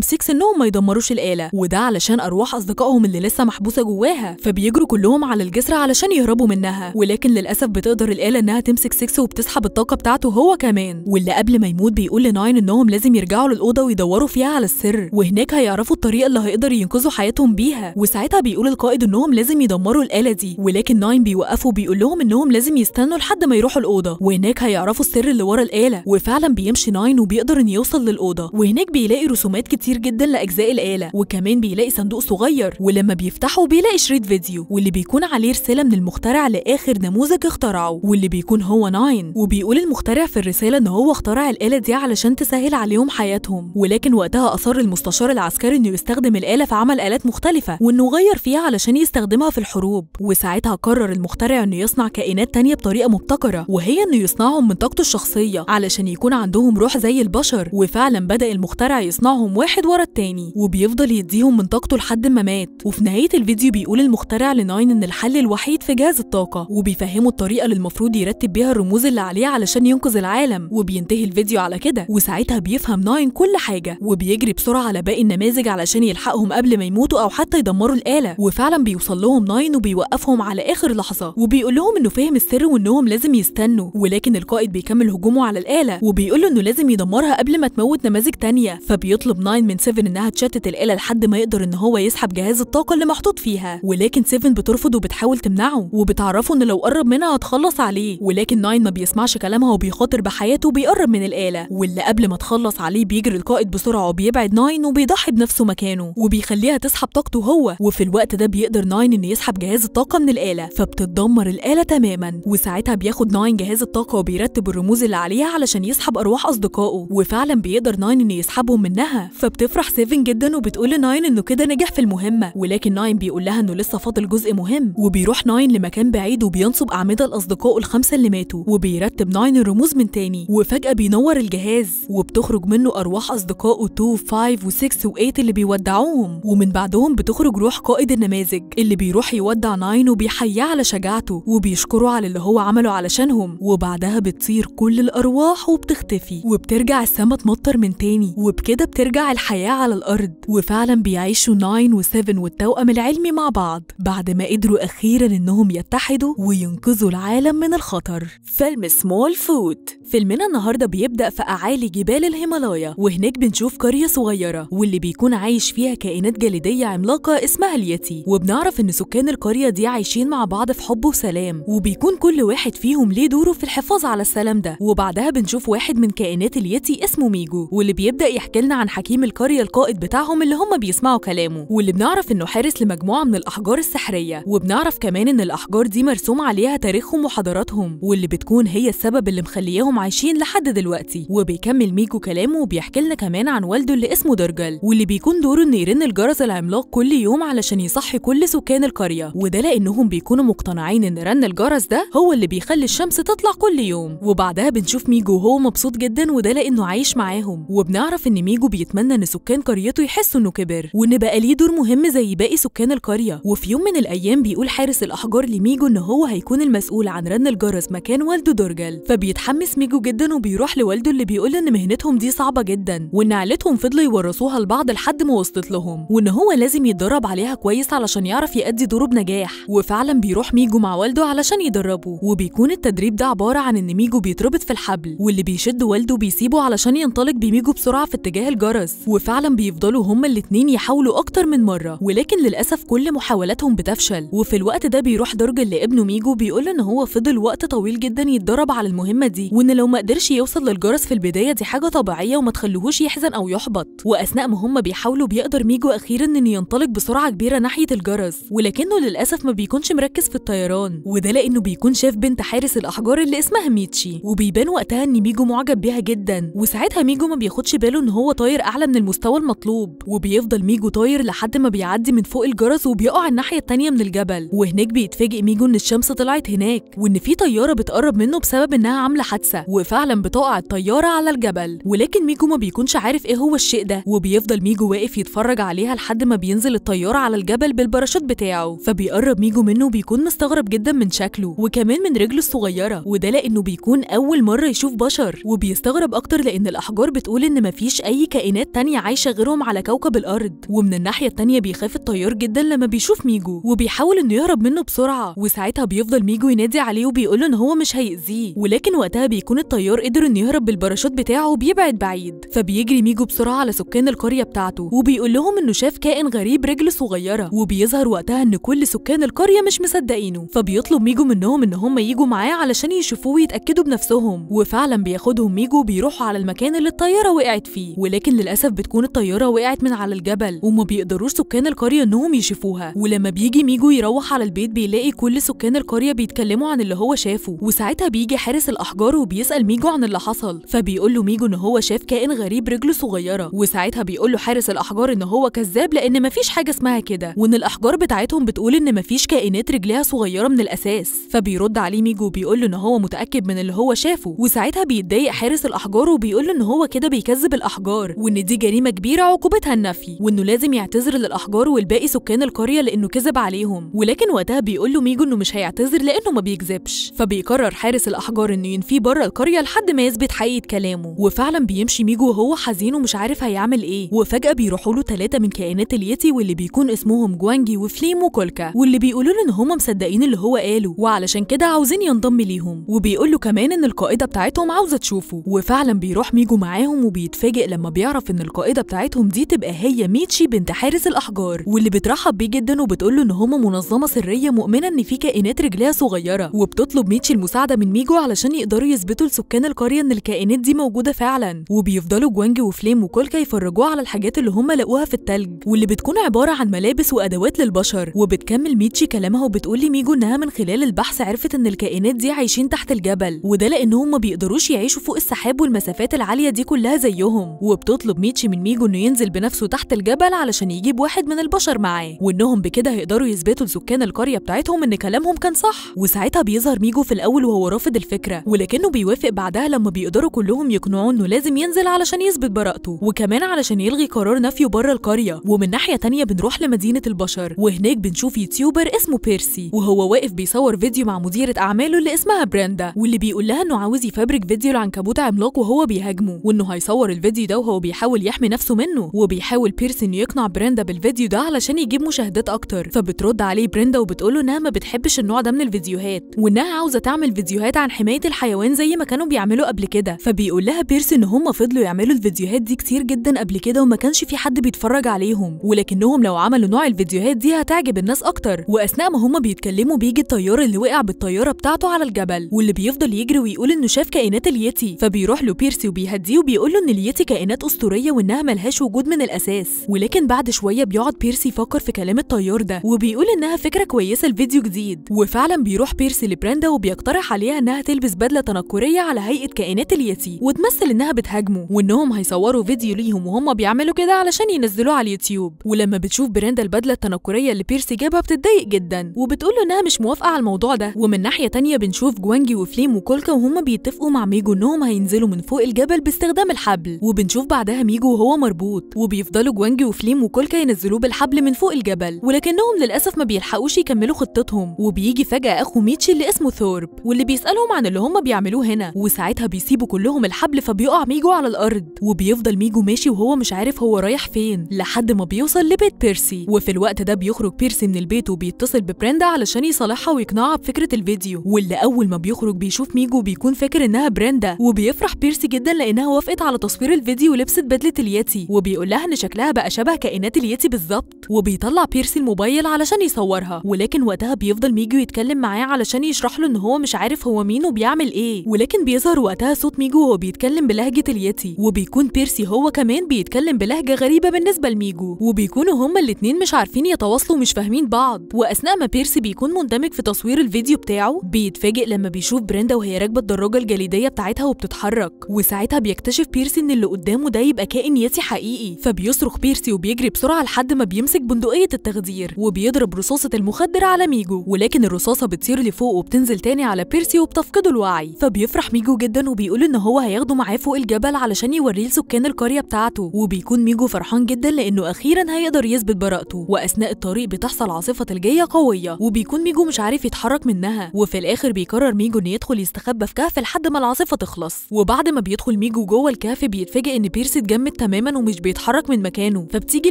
6 انهم ما يدمروش الآلة، وده علشان ارواح اصدقائهم اللي لسه محبوسة جواها. فبيجروا كلهم على الجسر علشان يهربوا منها، ولكن للاسف بتقدر الآلة انها تمسك 6 وبتسحب الطاقة بتاعته هو كمان. واللي قبل ما يموت بيقول ل 9 انهم لازم يرجعوا للأوضة ويدوروا فيها على السر، وهناك هيعرفوا الطريقة اللي هيقدر ينقذوا حياتهم بيها. وساعتها بيقول القائد انهم لازم يدمروا الآلة دي، ولكن 9 بيوقفوا وبيقول لهم انهم لازم يستنوا لحد ما يروحوا الأوضة، وهناك هيعرفوا السر اللي ورا الآلة. وفعلا بيمشي 9 وبيقدر انه يوصل للأوضة، وهناك بيلاقي رسومات كتير جدا لأجزاء الآلة، وكمان بيلاقي صندوق صغير، ولما بيفتحه بيلاقي شريط فيديو واللي بيكون عليه رسالة من المخترع لآخر نموذج اخترعه، واللي بيكون هو 9. وبيقول المخترع في الرسالة ان هو اخترع الآلة دي علشان تسهل عليهم حياتهم، ولكن وقتها أصر المستشار العسكري انه يستخدم الآلة في عمل آلات مختلفة، وانه غير فيها علشان يستخدمها في الحروب. وساعتها قرر المخترع انه يصنع كائنات تانية بطريقة مبتكرة، وهي انه يصنعهم من طاقته الشخصية علشان يكون عندهم روح زي البشر. وفعلا بدأ المخترع يصنعهم واحد ورا التاني، وبيفضل يديهم من طاقته لحد ما مات. وفي نهاية الفيديو بيقول المخترع ل9 ان الحل الوحيد في جهاز الطاقة، وبيفهمه الطريقة اللي المفروض يرتب بيها الرموز اللي عليه علشان ينقذ العالم. وبينتهي الفيديو على كده، وساعتها بيفهم 9 كل حاجة، وبيجري بسرعة على باقي النماذج علشان يلحقهم قبل ما يموتوا أو حتى يدمروا الآلة. وفعلا بيوصل لهم 9 وبيوقفهم على آخر لحظة، وبيقول لهم إنه فهم السر وإنهم لازم يستنوا. ولكن القائد بيكمل هجومه على الآلة، وبيقول له إنه لازم يدمرها قبل ما تموت نماذج تانية. فبيطلب 9 من 7 إنها تشتت الآلة لحد ما يقدر إن هو يسحب جهاز الطاقة اللي محطوط فيها، ولكن 7 بترفض وبتحاول تمنعه، وبتعرفه إن لو قرب منها هتخلص عليه. ولكن 9 ما بيسمعش كلامها وبيخاطر بحياته وبيقرب من الآلة، واللي قبل ما تخلص عليه بيجري القائد بسرعة وبيبعد 9 وبيضحي بنفسه مكانه، وبيخليها تسحب طاقته هو. وفي الوقت ده بيقدر 9 إنه يسحب جهاز الطاقة من الآلة، فبتتدمر الآلة تماما. وساعتها بياخد 9 جهاز الطاقة وبيرتب الرموز اللي عليها علشان يسحب أرواح أصدقائه، وفعلا بيقدر 9 إنه يسحبهم منها. فبتفرح 7 جدا وبتقول ل 9 إنه كده نجح في المهمة، ولكن 9 بيقول لها إنه لسه فاضل جزء مهم. وبيروح 9 لمكان بعيد وبينصب أعمدة لأصدقائه الخمسة اللي ماتوا، وبيرتب 9 الرموز من تاني، وفجأة بينور الجهاز وبتخرج منه أرواح أصدقائه 2 5 و6 و8 اللي بيودعوهم. ومن بعدهم بتخرج روح قائد النماذج اللي بيروح يودع 9 وبيحييه على شجاعته وبيشكره على اللي هو عمله علشانهم. وبعدها بتطير كل الأرواح وبتختفي، وبترجع السما تمطر من تاني، وبكده بترجع الحياة على الأرض. وفعلا بيعيشوا 9 و7 والتوأم العلمي مع بعض بعد ما قدروا أخيرا إنهم يتحدوا وينقذوا العالم من الخطر. فيلم Smallfoot. فيلمنا النهارده بيبدأ في أعالي جبال الهيمالايا، وهناك بنشوف قرية صغيرة واللي بيكون عايش فيها كائنات جليدية عملاقة اسمها اليتي. وبنعرف إن سكان القرية دي عايشين مع بعض في حب وسلام، وبيكون كل واحد فيهم ليه دوره في الحفاظ على السلام ده. وبعدها بنشوف واحد من كائنات اليتي اسمه ميجو، واللي بيبدأ يحكي لنا عن حكيم القرية القائد بتاعهم اللي هم بيسمعوا كلامه، واللي بنعرف إنه حارس لمجموعة من الأحجار السحرية. وبنعرف كمان إن الأحجار دي مرسوم عليها تاريخهم وحضاراتهم، واللي بتكون هي السبب اللي مخليهم عايشين لحد دلوقتي. وبيكمل ميجو كلامه وبيحكي لنا كمان عن والده اللي اسمه درجل، واللي بيكون دوره انه يرن الجرس العملاق كل يوم علشان يصحي كل سكان القرية، وده لانهم بيكونوا مقتنعين ان رن الجرس ده هو اللي بيخلي الشمس تطلع كل يوم. وبعدها بنشوف ميجو وهو مبسوط جدا، وده لانه عايش معاهم. وبنعرف ان ميجو بيتمنى ان سكان قريته يحسوا انه كبر وان بقى ليه دور مهم زي باقي سكان القرية. وفي يوم من الايام بيقول حارس الاحجار لميجو ان هو هيكون المسؤول عن رن الجرس مكان والده درجل. فبيتحمس ميجو جدا وبيروح لوالده اللي بيقول ان مهنتهم دي صعبة جدا، وان عيلتهم فضلوا يورثوها لبعض لحد ما وصلت لهم، وان هو لازم يتدرب عليها كويس علشان يعرف يأدي دوره بنجاح. وفعلا بيروح ميجو مع والده علشان يدربه، وبيكون التدريب ده عبارة عن ان ميجو بيتربط في الحبل واللي بيشد والده بيسيبه علشان ينطلق بميجو بسرعة في اتجاه الجرس. وفعلا بيفضلوا هما الاتنين يحاولوا اكتر من مرة، ولكن للاسف كل محاولاتهم بتفشل. وفي الوقت ده بيروح درجل لابنه ميجو بيقول ان هو فضل وقت طويل جدا يتدرب على المهمة دي، وان لو ما قدرش يوصل للجرس في البداية دي حاجة طبيعية وما تخليهوش يحزن او يحبط. واثناء ما هم بيحاولوا بيقدر ميجو اخيرا انه ينطلق بسرعة كبيرة ناحية الجرس، ولكنه للاسف ما بيكونش مركز في الطيران، وده لانه بيكون شاف بنت حارس الاحجار اللي اسمها ميتشي، وبيبان وقتها ان ميجو معجب بيها جدا. وساعتها ميجو ما بياخدش باله ان هو طاير اعلى من المستوى المطلوب، وبيفضل ميجو طاير لحد ما بيعدي من فوق الجرس وبيقع الناحية الثانية من الجبل. وهناك بيتفاجئ ميجو ان الشمس طلعت هناك، وان في طيارة بتقرب منه بسبب انها عامله حادثه. وفعلا بتقع الطيارة على الجبل، ولكن ميجو ما بيكونش عارف ايه هو الشيء ده، وبيفضل ميجو واقف يتفرج عليها لحد ما بينزل الطيارة على الجبل بالباراشوت بتاعه. فبيقرب ميجو منه وبيكون مستغرب جدا من شكله وكمان من رجله الصغيرة، وده لانه بيكون اول مرة يشوف بشر، وبيستغرب اكتر لان الاحجار بتقول ان مفيش اي كائنات تانية عايشة غيرهم على كوكب الارض. ومن الناحية التانية بيخاف الطيار جدا لما بيشوف ميجو وبيحاول انه يهرب منه بسرعة، وساعتها بيفضل ميجو ينادي عليه وبيقول له ان هو مش هيأذيه، ولكن وقتها بيكون الطيار قدر انه يهرب بالباراشوت بتاعه وبيبعد بعيد. فبيجري ميجو بسرعة على سكان القرية بتاعته وبيقول لهم انه شاف كائن غريب رجله صغيرة، وبيظهر وقتها ان كل سكان القرية مش مصدقينه، فبيطلب ميجو منهم ان هم يجوا معاه علشان يشوفوه ويتأكدوا بنفسهم. وفعلا بياخدهم ميجو وبيروحوا على المكان اللي الطيارة وقعت فيه، ولكن للأسف بتكون الطيارة وقعت من على الجبل وما بيقدروش سكان القرية انهم يشوفوها. ولما بيجي ميجو يروح على البيت بيلاقي كل سكان القرية بيتكلموا عن اللي هو شافه، وساعتها بيجي حارس الأحجار وبيسأل ميجو عن اللي حصل، فبيقول له ميجو ان هو شاف كائن غريب رجله صغيرة، وساعتها بيقول له حارس الأحجار ان هو كذاب لأن مفيش حاجة اسمها كده، وان الأحجار بتاعتهم بتقول ان مفيش كائنات رجليها صغيرة من الأساس. فبيرد عليه ميجو وبيقول له ان هو متأكد من اللي هو شافه، وساعتها بيتضايق حارس الأحجار وبيقول له ان هو كده بيكذب الأحجار، وان دي جريمة كبيرة عقوبتها النفي، وانه لازم يعتذر للأحجار والباقي سكان القرية لأنه كذب عليهم. ولكن وقتها بيقول له ميجو انه مش هيعتذر لأنه ما بيكذبش، فبيقرر حارس الأحجار انه ينفيه بره القرية لحد ما يثبت حقيقة كلامه. وفعلا بيمشي ميجو وهو حزين ومش عارف هيعمل ايه، وفجأة بيروحوا له 3 من كائنات اليتي واللي بيكون اسمهم جوانجي وفليم وكولكا، واللي بيقولوا له ان هم مصدقين اللي هو قاله وعلشان كده عاوزين ينضم ليهم، وبيقول له كمان ان القائدة بتاعتهم عاوزة تشوفه. وفعلا بيروح ميجو معاهم وبيتفاجئ لما بيعرف ان القائدة بتاعتهم دي تبقى هي ميتشي بنت حارس الأحجار، واللي بترحب بيه جدا وبتقول له ان هم منظمة سرية مؤمنة ان في كائنات رجليها صغيرة، وبتطلب ميتشي المساعدة من ميجو علشان يقدروا يثبتوا لسكان القرية ان الكائنات دي موجودة فعلا. وبيفضلوا جوانجي وفليم وكولكا يفرجوه على الحاجات اللي هم لقوها في التلج واللي بتكون عبارة عن ملابس وأدوات للبشر. وبتكمل ميتشي كلامها وبتقول لميجو انها من خلال البحث عرفت ان الكائنات دي عايشين تحت الجبل، وده لانهم ما بيقدروش يعيشوا فوق السحاب والمسافات العالية دي كلها زيهم. وبتطلب ميتشي من ميجو انه ينزل بنفسه تحت الجبل علشان يجيب واحد من البشر معاه، وانهم بكده هيقدروا يثبتوا لسكان القرية بتاعتهم ان كلامهم كان صح. وساعتها بيظهر ميجو في الاول وهو رافض الفكرة، ولكنه بيوافق بعدها لما بيقدروا كلهم يقنعوه انه لازم ينزل علشان يثبت براءته، وكمان علشان يلغي قرار نفيه بره القرية. ومن ناحية تانية بنروح لمدينة البشر، وهناك بنشوف YouTuber اسمه بيرسي وهو واقف بيصور فيديو مع مديرة أعماله اللي اسمها بريندا، واللي بيقول لها انه عاوز يفبرك فيديو لعنكبوت عملاق وهو بيهاجمه، وانه هيصور الفيديو ده وهو بيحاول يحمي نفسه منه. وبيحاول بيرسي انه يقنع بريندا بالفيديو ده علشان يجيب مشاهدات اكتر، فبترد عليه بريندا وبتقول له انها ما بتحبش النوع ده من الفيديوهات، وانها عاوزه تعمل فيديوهات عن حماية الحيوان زي ما كانوا بيعملوا قبل كده. فبيقول لها بيرسي ان هم فضلوا يعملوا الفيديوهات دي كتير جدا قبل كده وما كانش في حد بيتفرج عليهم، ولكنهم لو عملوا نوع الفيديوهات دي هتعجب الناس اكتر. واثناء ما هم بيتكلموا بيجي الطيار اللي وقع بالطيارة بتاعته على الجبل، واللي بيفضل يجري ويقول انه شاف كائنات اليتي. فبيروح له بيرسي وبيهديه وبيقول له ان اليتي كائنات اسطورية وانها ملهاش وجود من الاساس. ولكن بعد شوية بيقعد بيرسي يفكر في كلام الطيار ده وبيقول انها فكرة كويسة لفيديو جديد. وفعلا بيروح بيرسي لبريندا وبيقترح عليها انها تلبس بدله تنكريه على هيئة كائنات اليتي وتمثل انها بتهاجمه، وانهم هيصوروا فيديو ليهم وهم بيعملوا كده علشان ينزلوه على اليوتيوب. ولما بتشوف بريندا البدلة التنكريه اللي بيرسي جابها بتتضايق جدا وبتقول له انها مش موافقة على الموضوع ده. ومن ناحية تانية بنشوف جوانجي وفليم وكولكا وهم بيتفقوا مع ميجو انهم هينزلوا من فوق الجبل باستخدام الحبل، وبنشوف بعدها ميجو وهو مربوط، وبيفضلوا جوانجي وفليم وكولكا ينزلوه بالحبل من فوق الجبل، ولكنهم للاسف ما بيلحقوش يكملوا خطتهم. وبيجي فجأة اخو ميتشي اللي اسمه ثورب واللي بيسألهم عن اللي هم بيعملوه هنا، وساعتها بيسيبوا كلهم الحبل فبيقع ميجو على الارض، وبيفضل ميجو ماشي وهو مش عارف هو رايح فين لحد ما بيوصل لبيت بيرسي. وفي الوقت ده بيخرج بيرسي من البيت وبيتصل ببريندا علشان يصالحها ويقنعها بفكرة الفيديو، واللي اول ما بيخرج بيشوف ميجو بيكون فاكر انها بريندا، وبيفرح بيرسي جدا لانها وافقت على تصوير الفيديو ولبست بدلة اليتي، وبيقول لها ان شكلها بقى شبه كائنات اليتي بالظبط. وبيطلع بيرسي الموبايل علشان يصورها، ولكن وقتها بيفضل ميجو يتكلم معاه علشان يشرح له ان هو مش عارف هو مين وبيعمل ايه، ولكن بيظهر وقتها صوت ميجو وهو بيتكلم بلهجة اليتي، وبيكون بيرسي هو كمان بيتكلم بلهجة غريبة بالنسبة لميجو، وبيكونوا هما الاتنين مش عارفين يتواصلوا ومش فاهمين بعض. واثناء ما بيرسي بيكون مندمج في تصوير الفيديو بتاعه بيتفاجئ لما بيشوف بريندا وهي راكبة الدراجة الجليدية بتاعتها وبتتحرك، وساعتها بيكتشف بيرسي ان اللي قدامه ده يبقى كائن يتي حقيقي. فبيصرخ بيرسي وبيجري بسرعة لحد ما بيمسك بندقية التخدير وبيضرب رصاصة المخدر على ميجو، ولكن الرصاصة بتطير لفوق وبتنزل تاني على بيرسي وبتفقده الوعي. فبيفرح وبيفرح ميجو جدا وبيقول ان هو هياخده معاه فوق الجبل علشان يوريه لسكان القرية بتاعته، وبيكون ميجو فرحان جدا لانه اخيرا هيقدر يثبت براءته. واثناء الطريق بتحصل عاصفة ثلجيه قوية، وبيكون ميجو مش عارف يتحرك منها، وفي الاخر بيقرر ميجو انه يدخل يستخبى في كهف لحد ما العاصفة تخلص. وبعد ما بيدخل ميجو جوه الكهف بيتفاجئ ان بيرسي اتجمد تماما ومش بيتحرك من مكانه، فبتيجي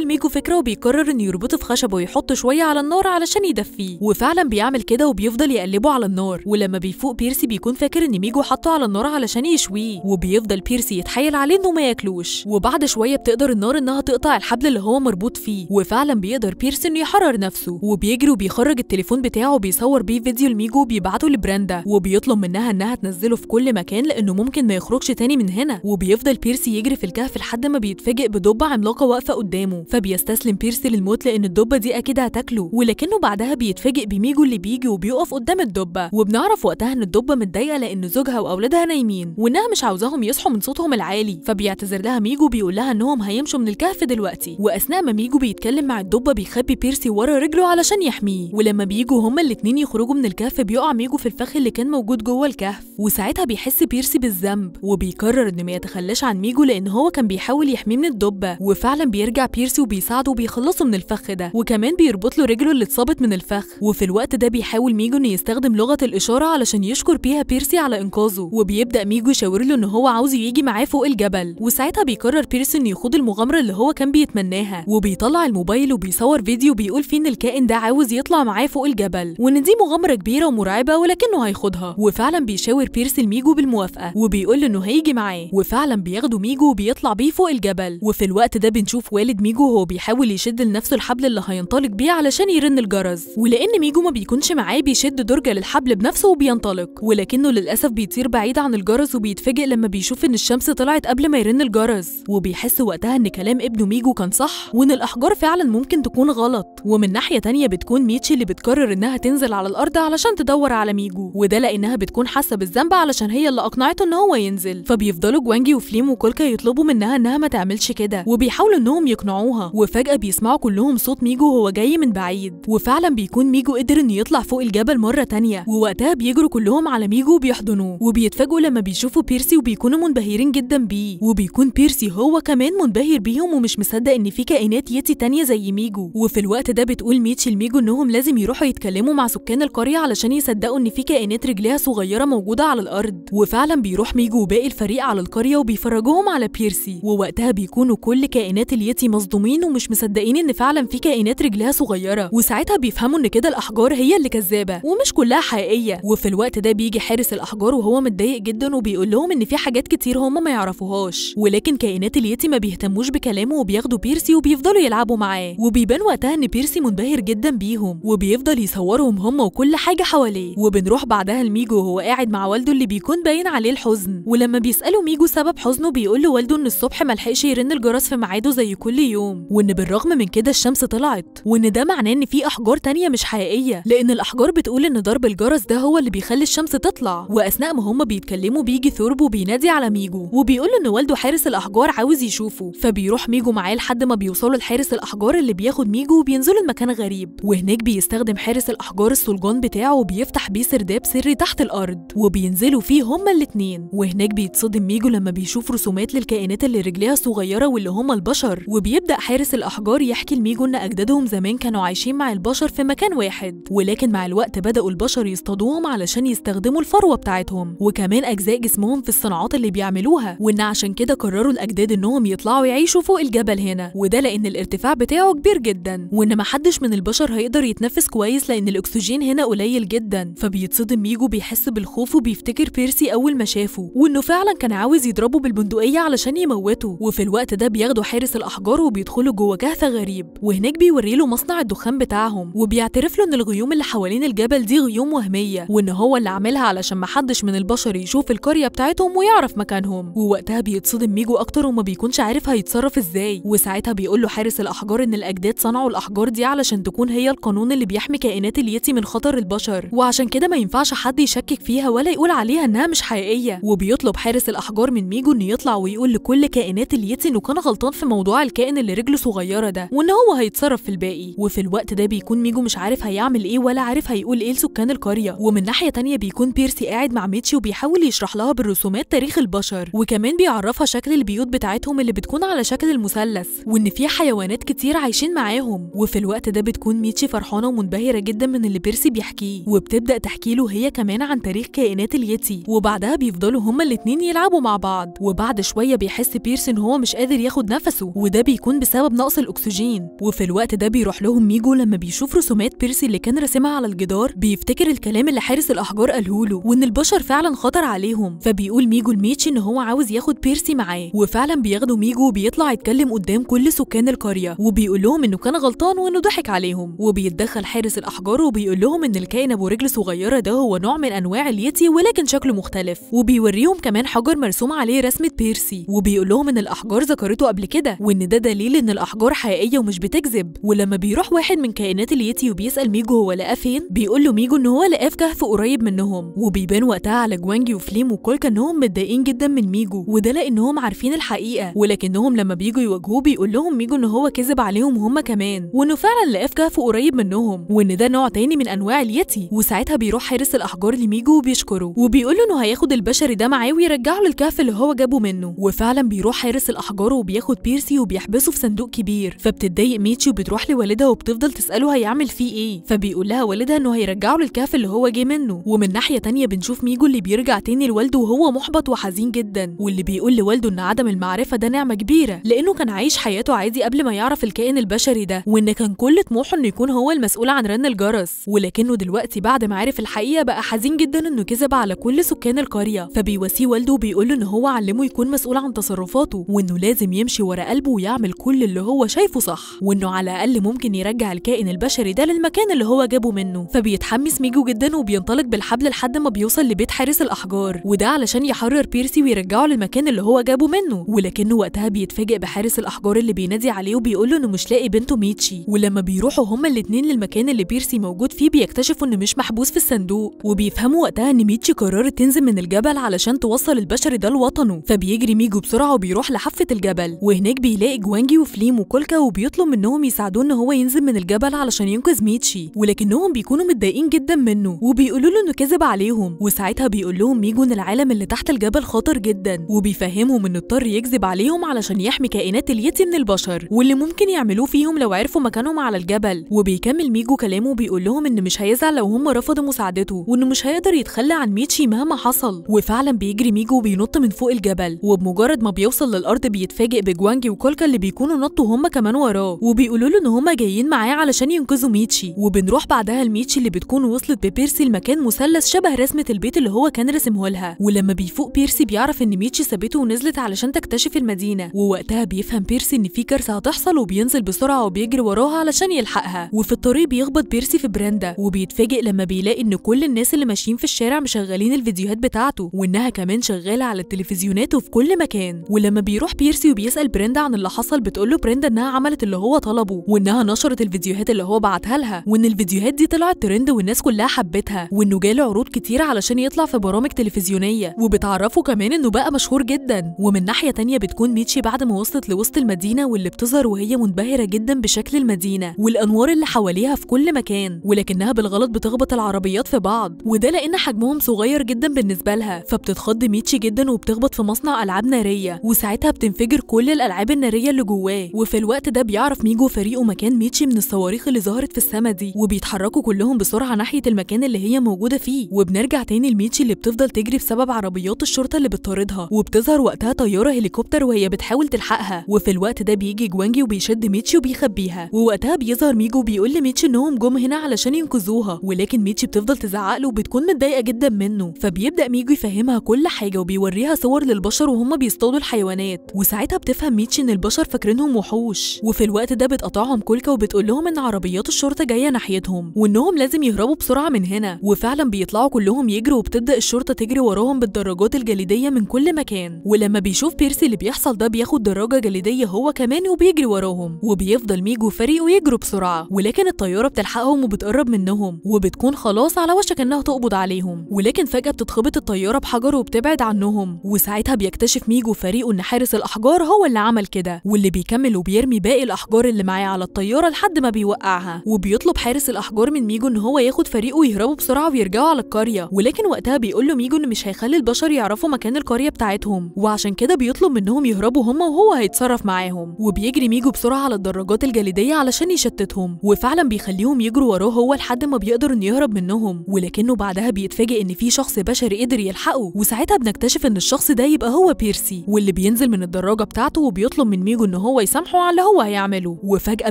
لميجو فكرة وبيقرر انه يربطه في خشبه ويحط شوية على النار علشان يدفيه، وفعلا بيعمل كده وبيفضل يقلبه على النار. ولما بيفوق بيرسي بيكون فاكر ان ميجو حطه على النار علشان يشويه، وبيفضل بيرسي يتحايل عليه انه ما ياكلوش. وبعد شوية بتقدر النار انها تقطع الحبل اللي هو مربوط فيه، وفعلا بيقدر بيرسي انه يحرر نفسه، وبيجري وبيخرج التليفون بتاعه وبيصور بيه فيديو لميجو وبيبعته لبراندا، وبيطلب منها انها تنزله في كل مكان لانه ممكن ما يخرجش تاني من هنا. وبيفضل بيرسي يجري في الكهف لحد ما بيتفاجئ بدبه عملاقة واقفة قدامه، فبيستسلم بيرسي للموت لان الدبة دي اكيد هتاكله، ولكنه بعدها بيتفاجئ بميجو اللي بيجي وبيقف قدام الدبة. وبنعرف وقتها ان الدبة متضايقة لان زوجها واولادها نايمين وانها مش عاوزاهم يصحوا من صوتهم العالي، فبيعتذر لها ميجو بيقول لها انهم هيمشوا من الكهف دلوقتي. واثناء ما ميجو بيتكلم مع الدبة بيخبي بيرسي ورا رجله علشان يحميه، ولما بيجوا هما الاتنين يخرجوا من الكهف بيقع ميجو في الفخ اللي كان موجود جوه الكهف، وساعتها بيحس بيرسي بالذنب وبيقرر انه ما يتخلاش عن ميجو لان هو كان بيحاول يحميه من الدبة. وفعلا بيرجع بيرسي وبيساعده وبيخلصه من الفخ ده، وكمان بيربط له رجله اللي اتصابت من الفخ. وفي الوقت ده بيحاول ميجو انه يستخدم لغة الاشارة علشان يشكر بيها بيرسي على انقاذه، وبيبدا ميجو يشاور له ان هو عاوز يجي معاه فوق الجبل. وساعتها بيقرر بيرسي انه يخوض المغامرة اللي هو كان بيتمناها، وبيطلع الموبايل وبيصور فيديو بيقول فيه ان الكائن ده عاوز يطلع معاه فوق الجبل، وان دي مغامرة كبيرة ومرعبه ولكنه هيخوضها. وفعلا بيشاور بيرسي لميجو بالموافقة وبيقول له انه هيجي معاه، وفعلا بياخده ميجو وبيطلع بيه فوق الجبل. وفي الوقت ده بنشوف والد ميجو وهو بيحاول يشد لنفسه الحبل اللي هينطلق بيه علشان يرن الجرس، ولان ميجو ما بيكونش معاه بيشد درجه للحبل بنفسه وبينطلق، ولكنه للاسف بيطير بعيد عن الجرس، وبيتفاجئ لما بيشوف ان الشمس طلعت قبل ما يرن الجرس، وبيحس وقتها ان كلام ابنه ميجو كان صح وان الاحجار فعلا ممكن تكون غلط. ومن ناحية تانية بتكون ميتشي اللي بتقرر انها تنزل على الارض علشان تدور على ميجو، وده لانها بتكون حاسه بالذنب علشان هي اللي اقنعته ان هو ينزل. فبيفضلوا جوانجي وفليم وكولكا يطلبوا منها انها ما تعملش كده، وبيحاولوا انهم يقنعوها. وفجأة بيسمعوا كلهم صوت ميجو وهو جاي من بعيد، وفعلا بيكون ميجو قدر انه يطلع فوق الجبل مرة تانية. ووقتها بيجروا كلهم على ميجو وبيحضنوه، وبيتفاجئوا لما بيشوفوا بيرسي وبيكونوا منبهرين جدا بيه، وبيكون بيرسي هو كمان منبهر بيهم ومش مصدق ان في كائنات يتي تانية زي ميجو. وفي الوقت ده بتقول ميتشي لميجو انهم لازم يروحوا يتكلموا مع سكان القرية علشان يصدقوا ان في كائنات رجليها صغيرة موجودة على الارض. وفعلا بيروح ميجو وباقي الفريق على القرية وبيفرجوهم على بيرسي، ووقتها بيكونوا كل كائنات اليتي مصدومين ومش مصدقين ان فعلا في كائنات رجليها صغيرة، وساعتها بيفهموا ان كده الاحجار هي اللي كذابه ومش كلها حقيقية. وفي الوقت ده بيجي حارس الاحجار وهو متضايق جدا وبيقول لهم ان في حاجات كتير هم ما يعرفوهاش، ولكن كائنات اليتي ما بيهتموش بكلامه وبياخدوا بيرسي وبيفضلوا يلعبوا معاه. وبيبان وقتها ان بيرسي منبهر جدا بيهم وبيفضل يصورهم هم وكل حاجة حواليه. وبنروح بعدها لميجو وهو قاعد مع والده اللي بيكون باين عليه الحزن، ولما بيسالوا ميجو سبب حزنه بيقول له والده ان الصبح ما لحقش يرن الجرس في ميعاده زي كل يوم، وان بالرغم من كده الشمس طلعت، وان ده معناه ان في احجار تانية مش حقيقية لان الاحجار بتقول ان ضرب الجرس ده هو اللي بيخلي الشمس تطلع. واثناء ما هم بيتكلموا بيجي ثورب وبينادي على ميجو وبيقول ان والده حارس الاحجار عاوز يشوفه، فبيروح ميجو معاه لحد ما بيوصلوا لحارس الاحجار اللي بياخد ميجو وبينزلوا لمكان غريب. وهناك بيستخدم حارس الاحجار الصلجان بتاعه وبيفتح بيه سرداب سري تحت الارض وبينزلوا فيه هما الاتنين. وهناك بيتصدم ميجو لما بيشوف رسومات للكائنات اللي رجليها صغيرة واللي هما البشر، وبيبدا حارس الاحجار يحكي لميجو ان اجدادهم زمان كانوا عايشين مع البشر في مكان واحد، ولكن مع الوقت بداوا البشر يصطادوهم علشان يستخدموا الفروه بتاعتهم وكمان اجزاء جسمهم في الصناعات اللي بيعملوها، وان عشان كده قرروا الاجداد انهم يطلعوا يعيشوا فوق الجبل هنا، وده لان الارتفاع بتاعه كبير جدا وان محدش من البشر هيقدر يتنفس كويس لان الاكسجين هنا قليل جدا. فبيتصدم ميجو بيحس بالخوف وبيفتكر بيرسي اول ما شافه وانه فعلا كان عاوز يضربه بالبندقيه علشان يموته. وفي الوقت ده بياخدوا حارس الاحجار وبيدخلوا جوه كهف غريب، وهناك بيوري له مصنع الدخان بتاعهم وبيعترف له ان الغيوم اللي حوالين الجبل دي غيوم وهمية وان هو اللي عاملها علشان محدش من البشر يشوف القرية بتاعتهم ويعرف مكانهم. ووقتها بيتصدم ميجو اكتر وما بيكونش عارف هيتصرف ازاي، وساعتها بيقول له حارس الاحجار ان الاجداد صنعوا الاحجار دي علشان تكون هي القانون اللي بيحمي كائنات اليتي من خطر البشر، وعشان كده ما ينفعش حد يشكك فيها ولا يقول عليها انها مش حقيقية. وبيطلب حارس الاحجار من ميجو انه يطلع ويقول لكل كائنات اليتي انه كان غلطان في موضوع الكائن اللي رجله صغيرة ده وان هو هيتصرف في الباقي. وفي الوقت ده بيكون ميجو مش عارف هيعمل ايه ولا عارف هيقول ايه لسكان القرية. ومن ناحية تانية بيكون بيرسي قاعد مع ميتشي لميتشي وبيحاول يشرح لها بالرسومات تاريخ البشر، وكمان بيعرفها شكل البيوت بتاعتهم اللي بتكون على شكل المثلث، وان في حيوانات كتير عايشين معاهم. وفي الوقت ده بتكون ميتشي فرحانة ومنبهره جدا من اللي بيرسي بيحكيه، وبتبدا تحكي له هي كمان عن تاريخ كائنات اليتي، وبعدها بيفضلوا هما الاتنين يلعبوا مع بعض. وبعد شوية بيحس بيرسي ان هو مش قادر ياخد نفسه، وده بيكون بسبب نقص الاكسجين. وفي الوقت ده بيروح لهم ميجو لما بيشوف رسومات بيرسي اللي كان راسمها على الجدار، بيفتكر الكلام اللي حارس الاحجار قاله له وان البشر فعلا خطر عليهم. فبيقول ميجو لميتشي ان هو عاوز ياخد بيرسي معاه، وفعلا بياخده ميجو وبيطلع يتكلم قدام كل سكان القرية وبيقول لهم انه كان غلطان وانه ضحك عليهم. وبيتدخل حارس الاحجار وبيقول لهم ان الكائن ابو رجل صغيرة ده هو نوع من انواع اليتي ولكن شكله مختلف، وبيوريهم كمان حجر مرسوم عليه رسمه بيرسي، وبيقول لهم ان الاحجار ذكرته قبل كده وان ده دليل ان الاحجار حقيقية ومش بتكذب. ولما بيروح واحد من كائنات اليتي وبيسال ميجو هو لقاه فين، بيقول له ميجو ان هو لقاه في كهف قريب منهم. وبيبان وقتها على جوانجي وفليم وكولكا انهم متضايقين جدا من ميجو، وده لانهم عارفين الحقيقة، ولكنهم لما بيجوا يواجهوه بيقول لهم ميجو ان هو كذب عليهم هم كمان، وانه فعلا لقاه في كهف قريب منهم، وان ده نوع تاني من انواع اليتي. وساعتها بيروح حارس الاحجار لميجو وبيشكره وبيقول له انه هياخد البشري ده معاه ويرجعه للكهف اللي هو جابه منه. وفعلا بيروح حارس الاحجار وبياخد بيرسي وبيحبسه في صندوق كبير. فبتتضايق ميتشي وبتروح لوالدها وبتفضل تساله هيعمل فيه ايه، فبيقول لها والدها انه هيرجعه للكهف اللي هو جه منه. ومن ناحية تانية بنشوف ميجو اللي بيرجع تاني لوالده وهو محبط وحزين جدا، واللي بيقول لوالده ان عدم المعرفة ده نعمه كبيرة، لانه كان عايش حياته عادي قبل ما يعرف الكائن البشري ده، وان كان كل طموحه انه يكون هو المسؤول عن رن الجرس، ولكنه دلوقتي بعد ما عرف الحقيقة بقى حزين جدا انه كذب على كل سكان القرية. فبيواسيه والده وبيقول له ان هو علمه يكون مسؤول عن تصرفاته، وانه لازم يمشي ورا قلبه ويعمل كل اللي هو شايفه صح، وانه على الاقل ممكن يرجع الكائن البشري ده للمكان اللي هو جابه منه. فبيتحمس ميجو جدا وبينطلق بالحبل لحد ما بيوصل لبيت حارس الاحجار، وده علشان يحرر بيرسي ويرجعه للمكان اللي هو جابه منه. ولكنه وقتها بيتفاجئ بحارس الاحجار اللي بينادي عليه وبيقول له انه مش لاقي بنته ميتشي. ولما بيروحوا هما الاتنين للمكان اللي بيرسي موجود فيه بيكتشفوا انه مش محبوس في الصندوق، وبيفهموا وقتها ان ميتشي قررت تنزل من الجبل علشان توصل البشري ده لوطنه. فبيجري ميجو بسرعة وبيروح لحافه الجبل، وهناك بيلاقي جوانجي وفليم وكولكا وبيطلب منهم يساعدوه ان هو ينزل من الجبل علشان ينقذ ميتشي، ولكنهم بيكونوا متضايقين جدا منه وبيقولوا له انه كذب عليهم. وساعتها بيقول لهم ميجو ان العالم اللي تحت الجبل خطر جدا، وبيفهمهم انه اضطر يكذب عليهم علشان يحمي كائنات اليتي من البشر واللي ممكن يعملوه فيهم لو عرفوا مكانهم على الجبل. وبيكمل ميجو كلامه وبيقول لهم ان مش هيزعل لو هم رفضوا مساعدته، وانه مش هيقدر يتخلى عن ميتشي مهما حصل. وفعلا بيجري ميجو وبينط من فوق الجبل، وبمجرد ما بيوصل للارض بيتفاجئ بجوانجي وكولكا اللي بيكونوا نطوا هم كمان وراه، وبيقولوا له ان هم جايين معاه علشان ينقذوا ميتشي. وبنروح بعدها لميتشي اللي بتكون وصلت ببيرسي لمكان مثلث شبه رسمه البيت اللي هو كان رسمه لها. ولما بيفوق بيرسي بيعرف ان ميتشي سابته ونزلت علشان تكتشف المدينة، ووقتها بيفهم بيرسي ان في كارثة هتحصل، وبينزل بسرعة وبيجري وراها علشان يلحقها. وفي الطريق بيخبط بيرسي في بريندا، وبيتفاجئ لما بيلاقي ان كل الناس اللي ماشيين في الشارع مشغلين الفيديوهات بتاعته، وانها كمان شغالة على التلفزيونات وفي كل مكان. ولما بيروح بيرسي وبيسال بريندا عن اللي حصل، بتقول له بريندا انها عملت اللي هو طلبه، وانها نشرت الفيديوهات اللي هو بعتها لها، وان الفيديوهات دي طلعت ترند والناس كلها حبتها، وانه جاله عروض كتير علشان يطلع في برامج تلفزيونية، وبتعرفه كمان انه بقى مشهور جدا. ومن ناحية تانية بتكون ميتشي بعد ما وصلت لوسط المدينة، واللي بتظهر وهي منبهره جدا بشكل المدينة والانوار اللي حواليها في كل مكان، ولكنها بالغلط بتخبط العربيات في بعض، وده لان حجمهم صغير جدا بالنسبة لها. فبتتخض ميتشي جدا وبتخبط في مصنع العاب نارية، وساعتها بتنفجر كل الالعاب النارية اللي جواه. وفي الوقت ده بيعرف ميجو فريقه مكان ميتشي من الصواريخ اللي ظهرت في السما دي، وبيتحركوا كلهم بسرعة ناحية المكان اللي هي موجودة فيه. وبنرجع تاني لميتشي اللي بتفضل تجري بسبب عربيات الشرطة اللي بتطاردها، وبتظهر وقتها طيارة هليكوبتر وهي بتحاول تلحقها. وفي الوقت ده بيجي جوانجي وبيشد ميتشي وبيخبيها، ووقتها بيظهر ميجو وبيقول لميتشي انهم جم هنا علشان ينقذوها، ولكن ميتشي بتفضل تزعق له وبتكون متضايقة جدا منه. فبيبدا ميجو يفهمها كل حاجة وبيوريها صور للبشر وهم بيصطادوا الحيوانات، وساعتها بتفهم ميتشي ان البشر فاكرينهم وحوش. وفي الوقت ده بتقطعهم كولكا وبتقول لهم ان عربيات الشرطة جاية ناحيتهم وانهم لازم يهربوا بسرعة من هنا. وفعلا بيطلعوا كلهم يجروا، وبتبدا الشرطة تجري وراهم بالدراجات الجليديه من كل مكان. ولما بيشوف بيرسي اللي بيحصل ده بياخد دراجة جليديه هو كمان وبيجري وراهم، وبيفضل ميجو وفريقه يجروا بسرعة، ولكن الطيارة بتلحقهم وبتقرب منهم وبتكون خلاص على وشك انها تقبض عليهم. ولكن فجاة بتتخبط الطيارة بحجر وبتبعد عنهم، وساعتها بيكتشف ميجو وفريقه ان حارس الاحجار هو اللي عمل كده، واللي بيكمل وبيرمي باقي الاحجار اللي معاه على الطيارة لحد ما بيوقعها. وبيطلب حارس الاحجار من ميجو ان هو ياخد فريقه ويهربوا بسرعة ويرجعوا على القرية، ولكن وقتها وقتها بيقول له ميجو إن مش هيخلي البشر يعرفوا مكان القرية بتاعتهم، وعشان كده بيطلب منهم يهربوا هما وهو هيتصرف معاهم. وبيجري ميجو بسرعة على الدراجات الجليدية علشان يشتتهم، وفعلا بيخليهم يجروا وراه هو لحد ما بيقدر إنه يهرب منهم، ولكنه بعدها بيتفاجئ إن في شخص بشري قدر يلحقه. وساعتها بنكتشف إن الشخص ده يبقى هو بيرسي، واللي بينزل من الدراجة بتاعته وبيطلب من ميجو إن هو يسامحه على اللي هو هيعمله. وفجأة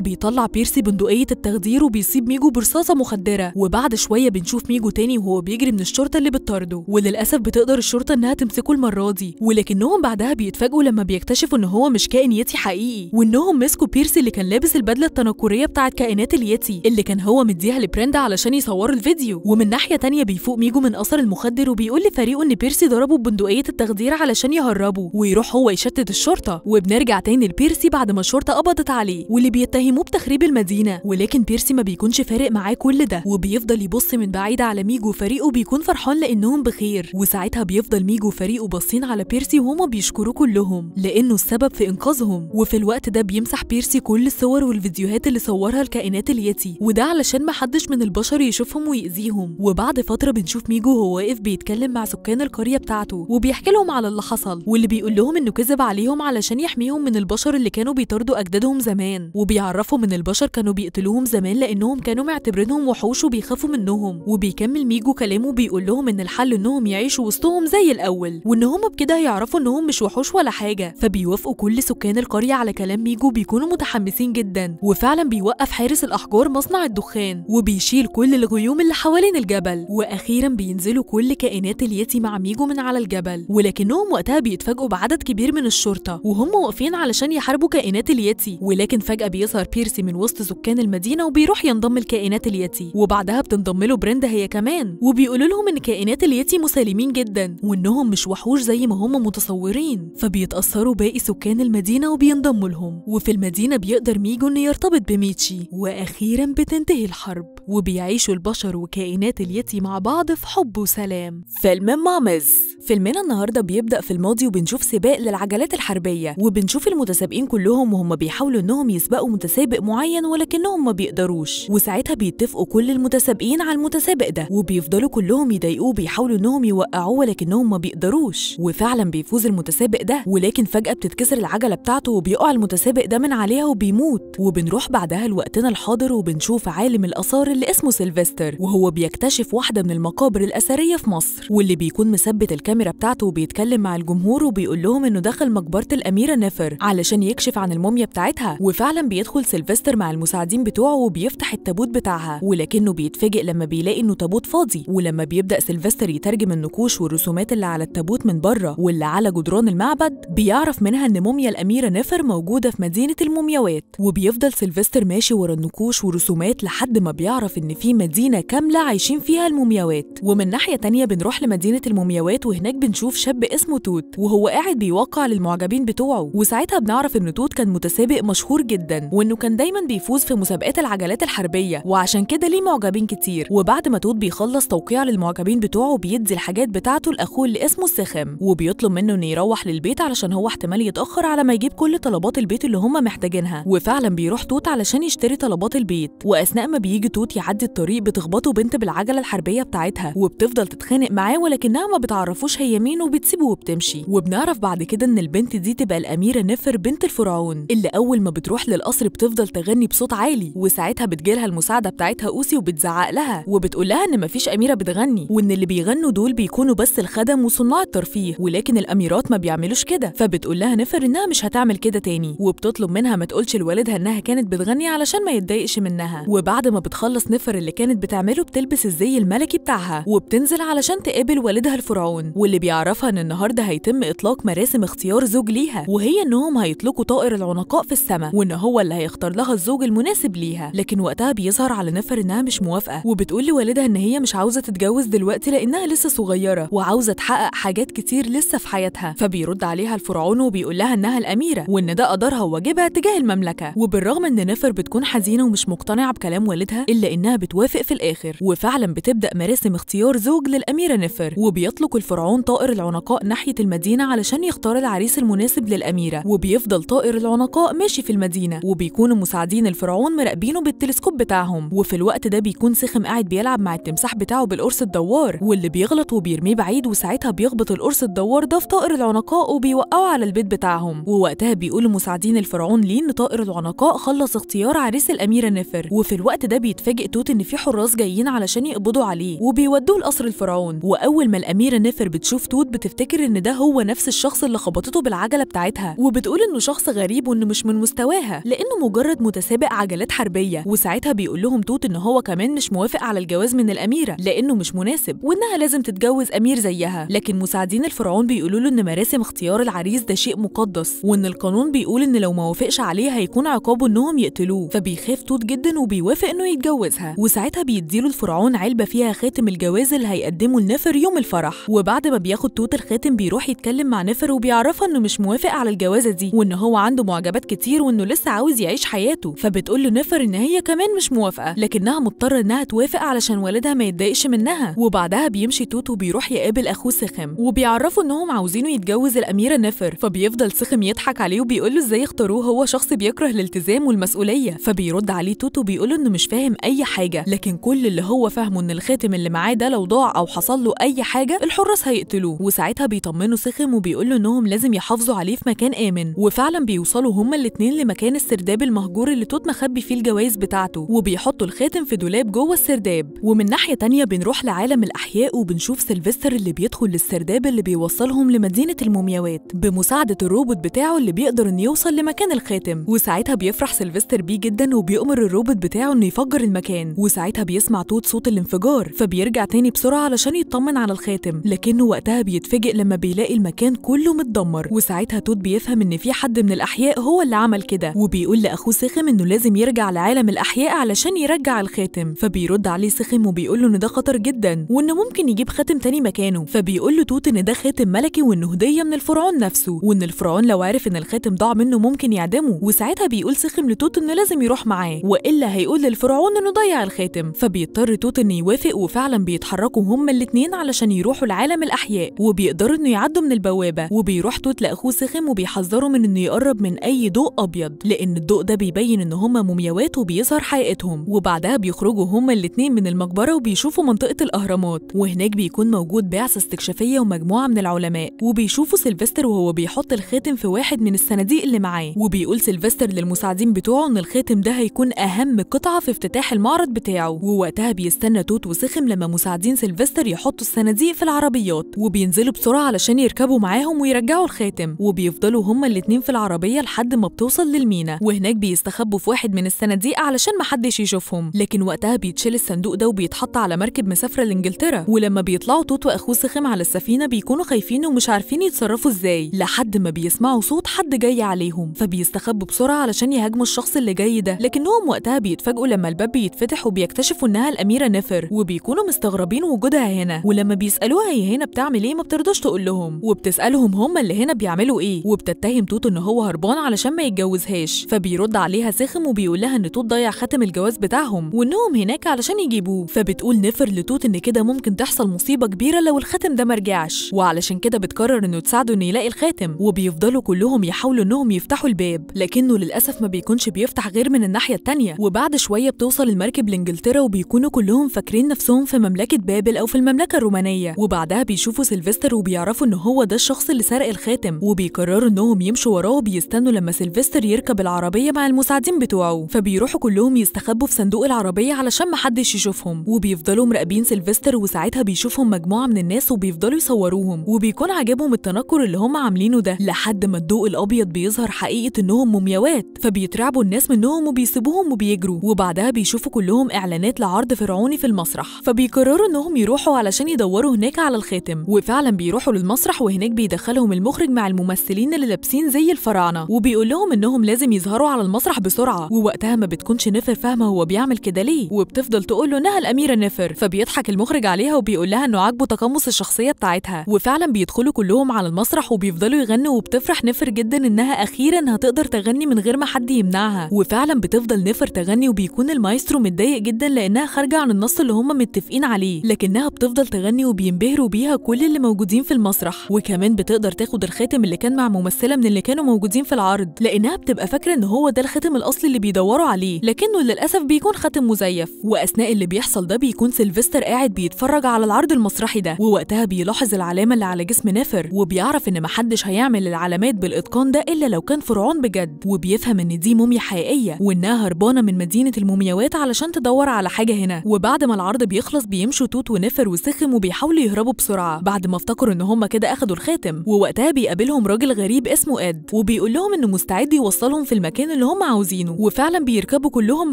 بيطلع بيرسي بندقية التخدير وبيصيب ميجو برصاصة مخدرة. وبعد شوية بنشوف ميجو تاني وهو بيجري من الشرطة اللي بتطارده، وللأسف بتقدر الشرطة إنها تمسكه المرة دي، ولكنهم بعدها بيتفاجئوا لما بيكتشفوا إن هو مش كائن يتي حقيقي، وإنهم مسكوا بيرسي اللي كان لابس البدلة التنكرية بتاعت كائنات اليتي اللي كان هو مديها لبريندا علشان يصوروا الفيديو. ومن ناحية تانية بيفوق ميجو من أثر المخدر وبيقول لفريقه إن بيرسي ضربه ببندقية التخدير علشان يهربه ويروح هو يشتت الشرطة. وبنرجع تاني لبيرسي بعد ما الشرطة قبضت عليه واللي بيتهموه بتخريب المدينة، ولكن بيرسي ما بيكونش فارق معاه كل ده، وبيفضل يبص من بعيد على ميجو وفريقه بيكون فرحان لأنهم بخير. وساعتها بيفضل ميجو وفريقه باصين على بيرسي وهما بيشكروه كلهم لأنه السبب في إنقاذهم. وفي الوقت ده بيمسح بيرسي كل الصور والفيديوهات اللي صورها الكائنات اليتي، وده علشان ما حدش من البشر يشوفهم ويأذيهم. وبعد فترة بنشوف ميجو وهو واقف بيتكلم مع سكان القرية بتاعته وبيحكي لهم على اللي حصل، واللي بيقول لهم إنه كذب عليهم علشان يحميهم من البشر اللي كانوا بيطاردوا أجدادهم زمان، وبيعرفهم إن البشر كانوا بيقتلوهم زمان لأنهم كانوا معتبرينهم وحوش وبيخافوا منهم. وبيكمل ميجو كلامه بيقول لهم إن الحل إنهم يعيشوا وسطهم زي الأول، وإن هم بكده هيعرفوا إنهم مش وحوش ولا حاجة. فبيوافقوا كل سكان القرية على كلام ميجو، بيكونوا متحمسين جدا. وفعلا بيوقف حارس الأحجار مصنع الدخان وبيشيل كل الغيوم اللي حوالين الجبل، وأخيرا بينزلوا كل كائنات اليتي مع ميجو من على الجبل، ولكنهم وقتها بيتفاجئوا بعدد كبير من الشرطة وهم واقفين علشان يحاربوا كائنات اليتي. ولكن فجأة بيظهر بيرسي من وسط سكان المدينة وبيروح ينضم لكائنات اليتي، وبعدها بتنضم له بريندا هي كمان، وبيقولوا لهم إن كائنات اليتي مسالمين جدا وإنهم مش وحوش زي ما هم متصورين. فبيتأثروا باقي سكان المدينة وبينضموا لهم. وفي المدينة بيقدر ميجو إنه يرتبط بميتشي، وأخيرا بتنتهي الحرب وبيعيشوا البشر وكائنات اليتي مع بعض في حب وسلام. فيلم مامز. فيلمنا النهارده بيبدأ في الماضي وبنشوف سباق للعجلات الحربية، وبنشوف المتسابقين كلهم وهم بيحاولوا إنهم يسبقوا متسابق معين ولكنهم ما بيقدروش. وساعتها بيتفقوا كل المتسابقين على المتسابق ده وبيفضلوا كلهم يضايقوه بيحاولوا إنهم يوقعوه ولكنهم ما بيقدروش. وفعلا بيفوز المتسابق ده، ولكن فجأة بتتكسر العجلة بتاعته وبيقع المتسابق ده من عليها وبيموت. وبنروح بعدها لوقتنا الحاضر وبنشوف عالم الآثار اللي اسمه سيلفستر وهو بيكتشف واحدة من المقابر الأثرية في مصر، واللي بيكون مثبت الكاميرا بتاعته وبيتكلم مع الجمهور وبيقول لهم إنه دخل مقبرة الأميرة نفر علشان يكشف عن الموميا بتاعتها. وفعلا بيدخل سيلفستر مع المساعدين بتوعه وبيفتح التابوت بتاعها، ولكنه بيتفاجئ لما بيلاقي إنه تابوت فاضي. ولما بيبدأ سيلفستر يترجم النقوش والرسومات اللي على التابوت من بره واللي على جدران المعبد، بيعرف منها إن موميا الأميرة نفر موجودة في مدينة المومياوات. وبيفضل سيلفستر ماشي ورا النقوش والرسومات لحد ما بيعرف إن في مدينة كاملة عايشين فيها المومياوات. ومن ناحية تانية بنروح لمدينة المومياوات، وهناك بنشوف شاب اسمه توت وهو قاعد بيوقع للمعجبين بتوعه. وساعتها بنعرف إن توت كان متسابق مشهور جدا، وإنه كان دايما بيفوز في مسابقات العجلات الحربية، وعشان كده ليه معجبين كتير. وبعد ما توت بيخلص توقيع للمعجبين بتوعه بيدي الحاجات بتاعته لأخوه اللي اسمه السخم، وبيطلب منه إنه يروح للبيت علشان هو احتمال يتأخر على ما يجيب كل طلبات البيت اللي هم محتاجينها. وفعلا بيروح توت علشان يشتري طلبات البيت، وأثناء ما بيجي توت يعدي الطريق بتخبطه بنت بالعجلة الحربية بتاعتها وبتفضل تتخانق معاه، ولكنها ما بتعرفوش هي مين وبتسيبه وبتمشي. وبنعرف بعد كده إن البنت دي تبقى الأميرة نفر بنت الفرعون، اللي أول ما بتروح للقصر بتفضل تغني بصوت عالي. وساعتها بتجيلها المساعدة بتاعتها أوسي وبتزعق لها وبتقول لها إن مفيش أميرة بتغني، وإن اللي بيغنوا دول بيكونوا بس الخدم وصناع الترفيه، ولكن الأميرات ما بيعملوش كده. فبتقول لها نفر إنها مش هتعمل كده تاني، وبتطلب منها ما تقولش لوالدها إنها كانت بتغني علشان ما يتضايقش منها. وبعد ما بتخلص نفر اللي كانت بتعمله بتلبس الزي الملكي بتاعها وبتنزل علشان تقابل والدها الفرعون، واللي بيعرفها إن النهارده هيتم إطلاق مراسم اختيار زوج ليها، وهي إنهم هيطلقوا طائر العنقاء في السماء وإن هو اللي هيختار لها الزوج المناسب ليها. لكن وقتها بيظهر على نفر إنها مش موافقة، وبتقول لوالدها إن هي مش عاوزة تتجوز دلوقتي لأنها لسه صغيرة وعاوزة تحقق حاجات كتير لسه في حياتها. فبيرد عليها الفرعون وبيقول لها إنها الأميرة وإن ده قدرها وواجبها تجاه المملكة. وبالرغم إن نفر بتكون حزينة ومش مقتنعة بكلام والدها إلا إنها بتوافق في الآخر، وفعلا بتبدأ مراسم اختيار زوج للأميرة نفر. وبيطلق الفرعون طائر العنقاء ناحية المدينة علشان يختار العريس المناسب للأميرة، وبيفضل طائر العنقاء ماشي في المدينة، وبيكونوا مساعدين الفرعون مراقبينه بالتلسكوب بتاعهم. وفي الوقت ده بيكون سخم قاعد بيلعب مع التمساح بتاعه بالقرص الدوار، واللي واللي بيغلط وبيرميه بعيد، وساعتها بيخبط القرص الدوار ده في طائر العنقاء وبيوقعه على البيت بتاعهم. ووقتها بيقولوا مساعدين الفرعون ليه ان طائر العنقاء خلص اختيار عريس الاميره نفر. وفي الوقت ده بيتفاجئ توت ان في حراس جايين علشان يقبضوا عليه وبيودوه لقصر الفرعون. واول ما الاميره نفر بتشوف توت بتفتكر ان ده هو نفس الشخص اللي خبطته بالعجله بتاعتها، وبتقول انه شخص غريب وانه مش من مستواها لانه مجرد متسابق عجلات حربيه. وساعتها بيقول لهم توت ان هو كمان مش موافق على الجواز من الاميره لانه مش مناسب وانها لازم تتجوز امير زيها. لكن مساعدين الفرعون بيقولوا له ان مراسم اختيار العريس ده شيء مقدس، وان القانون بيقول ان لو ما وافقش عليه هيكون عقابه انهم يقتلوه. فبيخاف توت جدا وبيوافق انه يتجوزها. وساعتها بيديله الفرعون علبه فيها خاتم الجواز اللي هيقدمه لنفر يوم الفرح. وبعد ما بياخد توت الخاتم بيروح يتكلم مع نفر وبيعرفها انه مش موافق على الجوازه دي وان هو عنده معجبات كتير وانه لسه عاوز يعيش حياته. فبتقول له نفر ان هي كمان مش موافقه، لكنها مضطره انها توافق علشان والدها ما يتضايقش منها. وبعدها بيمشي توت وبيروح يقابل اخوه سخم وبيعرفوا انهم عاوزينه يتجوز الاميره نفر. فبيفضل سخم يضحك عليه وبيقول له ازاي اختاروه، هو شخص بيكره الالتزام والمسؤوليه. فبيرد عليه توت وبيقول له انه مش فاهم اي حاجه، لكن كل اللي هو فاهمه ان الخاتم اللي معاه ده لو ضاع او حصل له اي حاجه الحراس هيقتلوه. وساعتها بيطمنوا سخم وبيقول له انهم لازم يحافظوا عليه في مكان امن. وفعلا بيوصلوا هما الاثنين لمكان السرداب المهجور اللي توت مخبي فيه الجوائز بتاعته، وبيحطوا الخاتم في دولاب جوه السرداب. ومن ناحيه تانية بنروح لعالم الاحياء وبنشوف سيلفستر اللي بيدخل للسرداب اللي بيوصلهم لمدينه المومياوات بمساعده الروبوت بتاعه اللي بيقدر انه يوصل لمكان الخاتم. وساعتها بيفرح سيلفستر بيه جدا وبيأمر الروبوت بتاعه انه يفجر المكان. وساعتها بيسمع توت صوت الانفجار، فبيرجع تاني بسرعه علشان يطمن على الخاتم، لكنه وقتها بيتفاجئ لما بيلاقي المكان كله متدمر. وساعتها توت بيفهم ان في حد من الاحياء هو اللي عمل كده، وبيقول لاخوه سخم انه لازم يرجع لعالم الاحياء علشان يرجع الخاتم. فبيرد عليه سخم وبيقول له ان ده خطر جدا وانه ممكن يجيب خاتم تاني مكانه. فبيقول له توت ان ده خاتم ملكي وانه هديه من الفرعون نفسه، وان الفرعون لو عرف ان الخاتم ضاع منه ممكن يعدمه. وساعتها بيقول سخم لتوت انه لازم يروح معاه والا هيقول للفرعون انه ضيع الخاتم. فبيضطر توت انه يوافق، وفعلا بيتحركوا هما الاثنين علشان يروحوا لعالم الاحياء وبيقدروا انه يعدوا من البوابه. وبيروح توت لاخوه سخم وبيحذره من انه يقرب من اي ضوء ابيض لان الضوء ده بيبين ان هما مومياوات وبيظهر حقيقتهم. وبعدها بيخرجوا هما الاثنين من المقبره وبيشوفوا منطقه الاهرامات، وهناك بيكون موجود بعثه استكشافيه ومجموعه من العلماء، وبيشوفوا سيلفستر وهو بيحط الخاتم في واحد من الصناديق اللي معاه. وبيقول سيلفستر للمساعدين بتوعه ان الخاتم ده هيكون اهم قطعه في افتتاح المعرض بتاعه. ووقتها بيستنى توت وسخم لما مساعدين سيلفستر يحطوا الصناديق في العربيات، وبينزلوا بسرعه علشان يركبوا معاهم ويرجعوا الخاتم. وبيفضلوا هما الاثنين في العربيه لحد ما بتوصل للمينا، وهناك بيستخبوا في واحد من الصناديق علشان محدش يشوفهم. لكن وقتها بيتشيل الصندوق ده وبيتحط على مركب مسافره لانجلترا. ولما بيطلعوا توت واخوه سخم على السفينه بيكونوا خايفين ومش عارفين يتصرفوا ازاي، لحد ما بيسمعوا صوت حد جاي عليهم، فبيستخبوا بسرعه علشان يهاجموا الشخص اللي جاي ده. لكنهم وقتها بيتفاجئوا لما الباب بيتفتح وبيكتشفوا انها الاميره نفر، وبيكونوا مستغربين وجودها هنا. ولما بيسالوها هي هنا بتعمل ايه ما بترضاش تقول لهم، وبتسالهم هم اللي هنا بيعملوا ايه، وبتتهم توت ان هو هربان علشان ما يتجوزهاش. فبيرد عليها سخم وبيقول لها ان توت ضيع خاتم الجواز بتاعهم وانهم هناك علشان يجيبوه. فبتقول نفر لتوت ان كده ممكن تحصل مصيبه كبيره لو الخاتم ده مرجعش، وعلشان كده بتقرر انه تساعده انه يلاقي الخاتم. وبيفضلوا كلهم يحاولوا انهم يفتحوا الباب، لكنه للاسف ما بيكونش بيفتح غير من الناحيه التانية. وبعد شويه بتوصل المركب لانجلترا وبيكونوا كلهم فاكرين نفسهم في مملكه بابل او في المملكه الرومانيه. وبعدها بيشوفوا سيلفستر وبيعرفوا ان هو ده الشخص اللي سرق الخاتم، وبيقرروا انهم يمشوا وراه وبيستنوا لما سيلفستر يركب العربيه مع المساعدين بتوعه. فبيروحوا كلهم يستخبوا في صندوق العربيه علشان محدش يشوفهم، وبيفضلوا مراقبين سيلفستر. وساعتها بيشوفهم مجموعه من الناس وبيفضلوا يصوروهم، وبيكون عاجبهم التنكر اللي هم عاملينه ده، لحد ما الضوء الابيض بيظهر حقيقه انهم مومياوات، فبيترعبوا الناس منهم وبيسيبوهم وبيجروا. وبعدها بيشوفوا كلهم اعلانات لعرض فرعوني في المسرح، فبيقرروا انهم يروحوا علشان يدوروا هناك على الخاتم. وفعلا بيروحوا للمسرح، وهناك بيدخلهم المخرج مع الممثلين اللي لابسين زي الفراعنه، وبيقول لهم انهم لازم يظهروا على المسرح بسرعه. ووقتها ما بتكونش نفر فاهمه هو بيعمل كده ليه، وبتفضل تقول له انها الاميره نفر، فبيضحك المخرج عليها وبيقول لها انه عاجبه تقمص الشخصيه بتاعتها. وفعلا بيدخلوا كلهم على المسرح وبيفضلوا يغنوا، وبتفرح نفر جدا انها اخيرا هتقدر تغني من غير ما حد يمنعها. وفعلا بتفضل نفر تغني، وبيكون المايسترو متضايق جدا لانها خارجه عن النص اللي هم متفقين عليه، لكنها بتفضل تغني وبينبهروا بيها كل اللي موجودين في المسرح. وكمان بتقدر تاخد الخاتم اللي كان مع ممثله من اللي كانوا موجودين في العرض، لانها بتبقى فاكره ان هو ده الخاتم الاصلي اللي بيدوروا عليه، لكنه للاسف بيكون خاتم مزيف. واثناء اللي بيحصل ده بيكون سيلفستر قاعد بيتفرج بيتفرج على العرض المسرحي ده، ووقتها بيلاحظ العلامة اللي على جسم نفر، وبيعرف ان محدش هيعمل العلامات بالاتقان ده الا لو كان فرعون بجد، وبيفهم ان دي موميا حقيقية وانها هربانه من مدينة المومياوات علشان تدور على حاجة هنا. وبعد ما العرض بيخلص بيمشوا توت ونفر وسخم وبيحاولوا يهربوا بسرعة بعد ما افتكروا ان هم كده اخدوا الخاتم. ووقتها بيقابلهم راجل غريب اسمه اد، وبيقول لهم انه مستعد يوصلهم في المكان اللي هم عاوزينه، وفعلا بيركبوا كلهم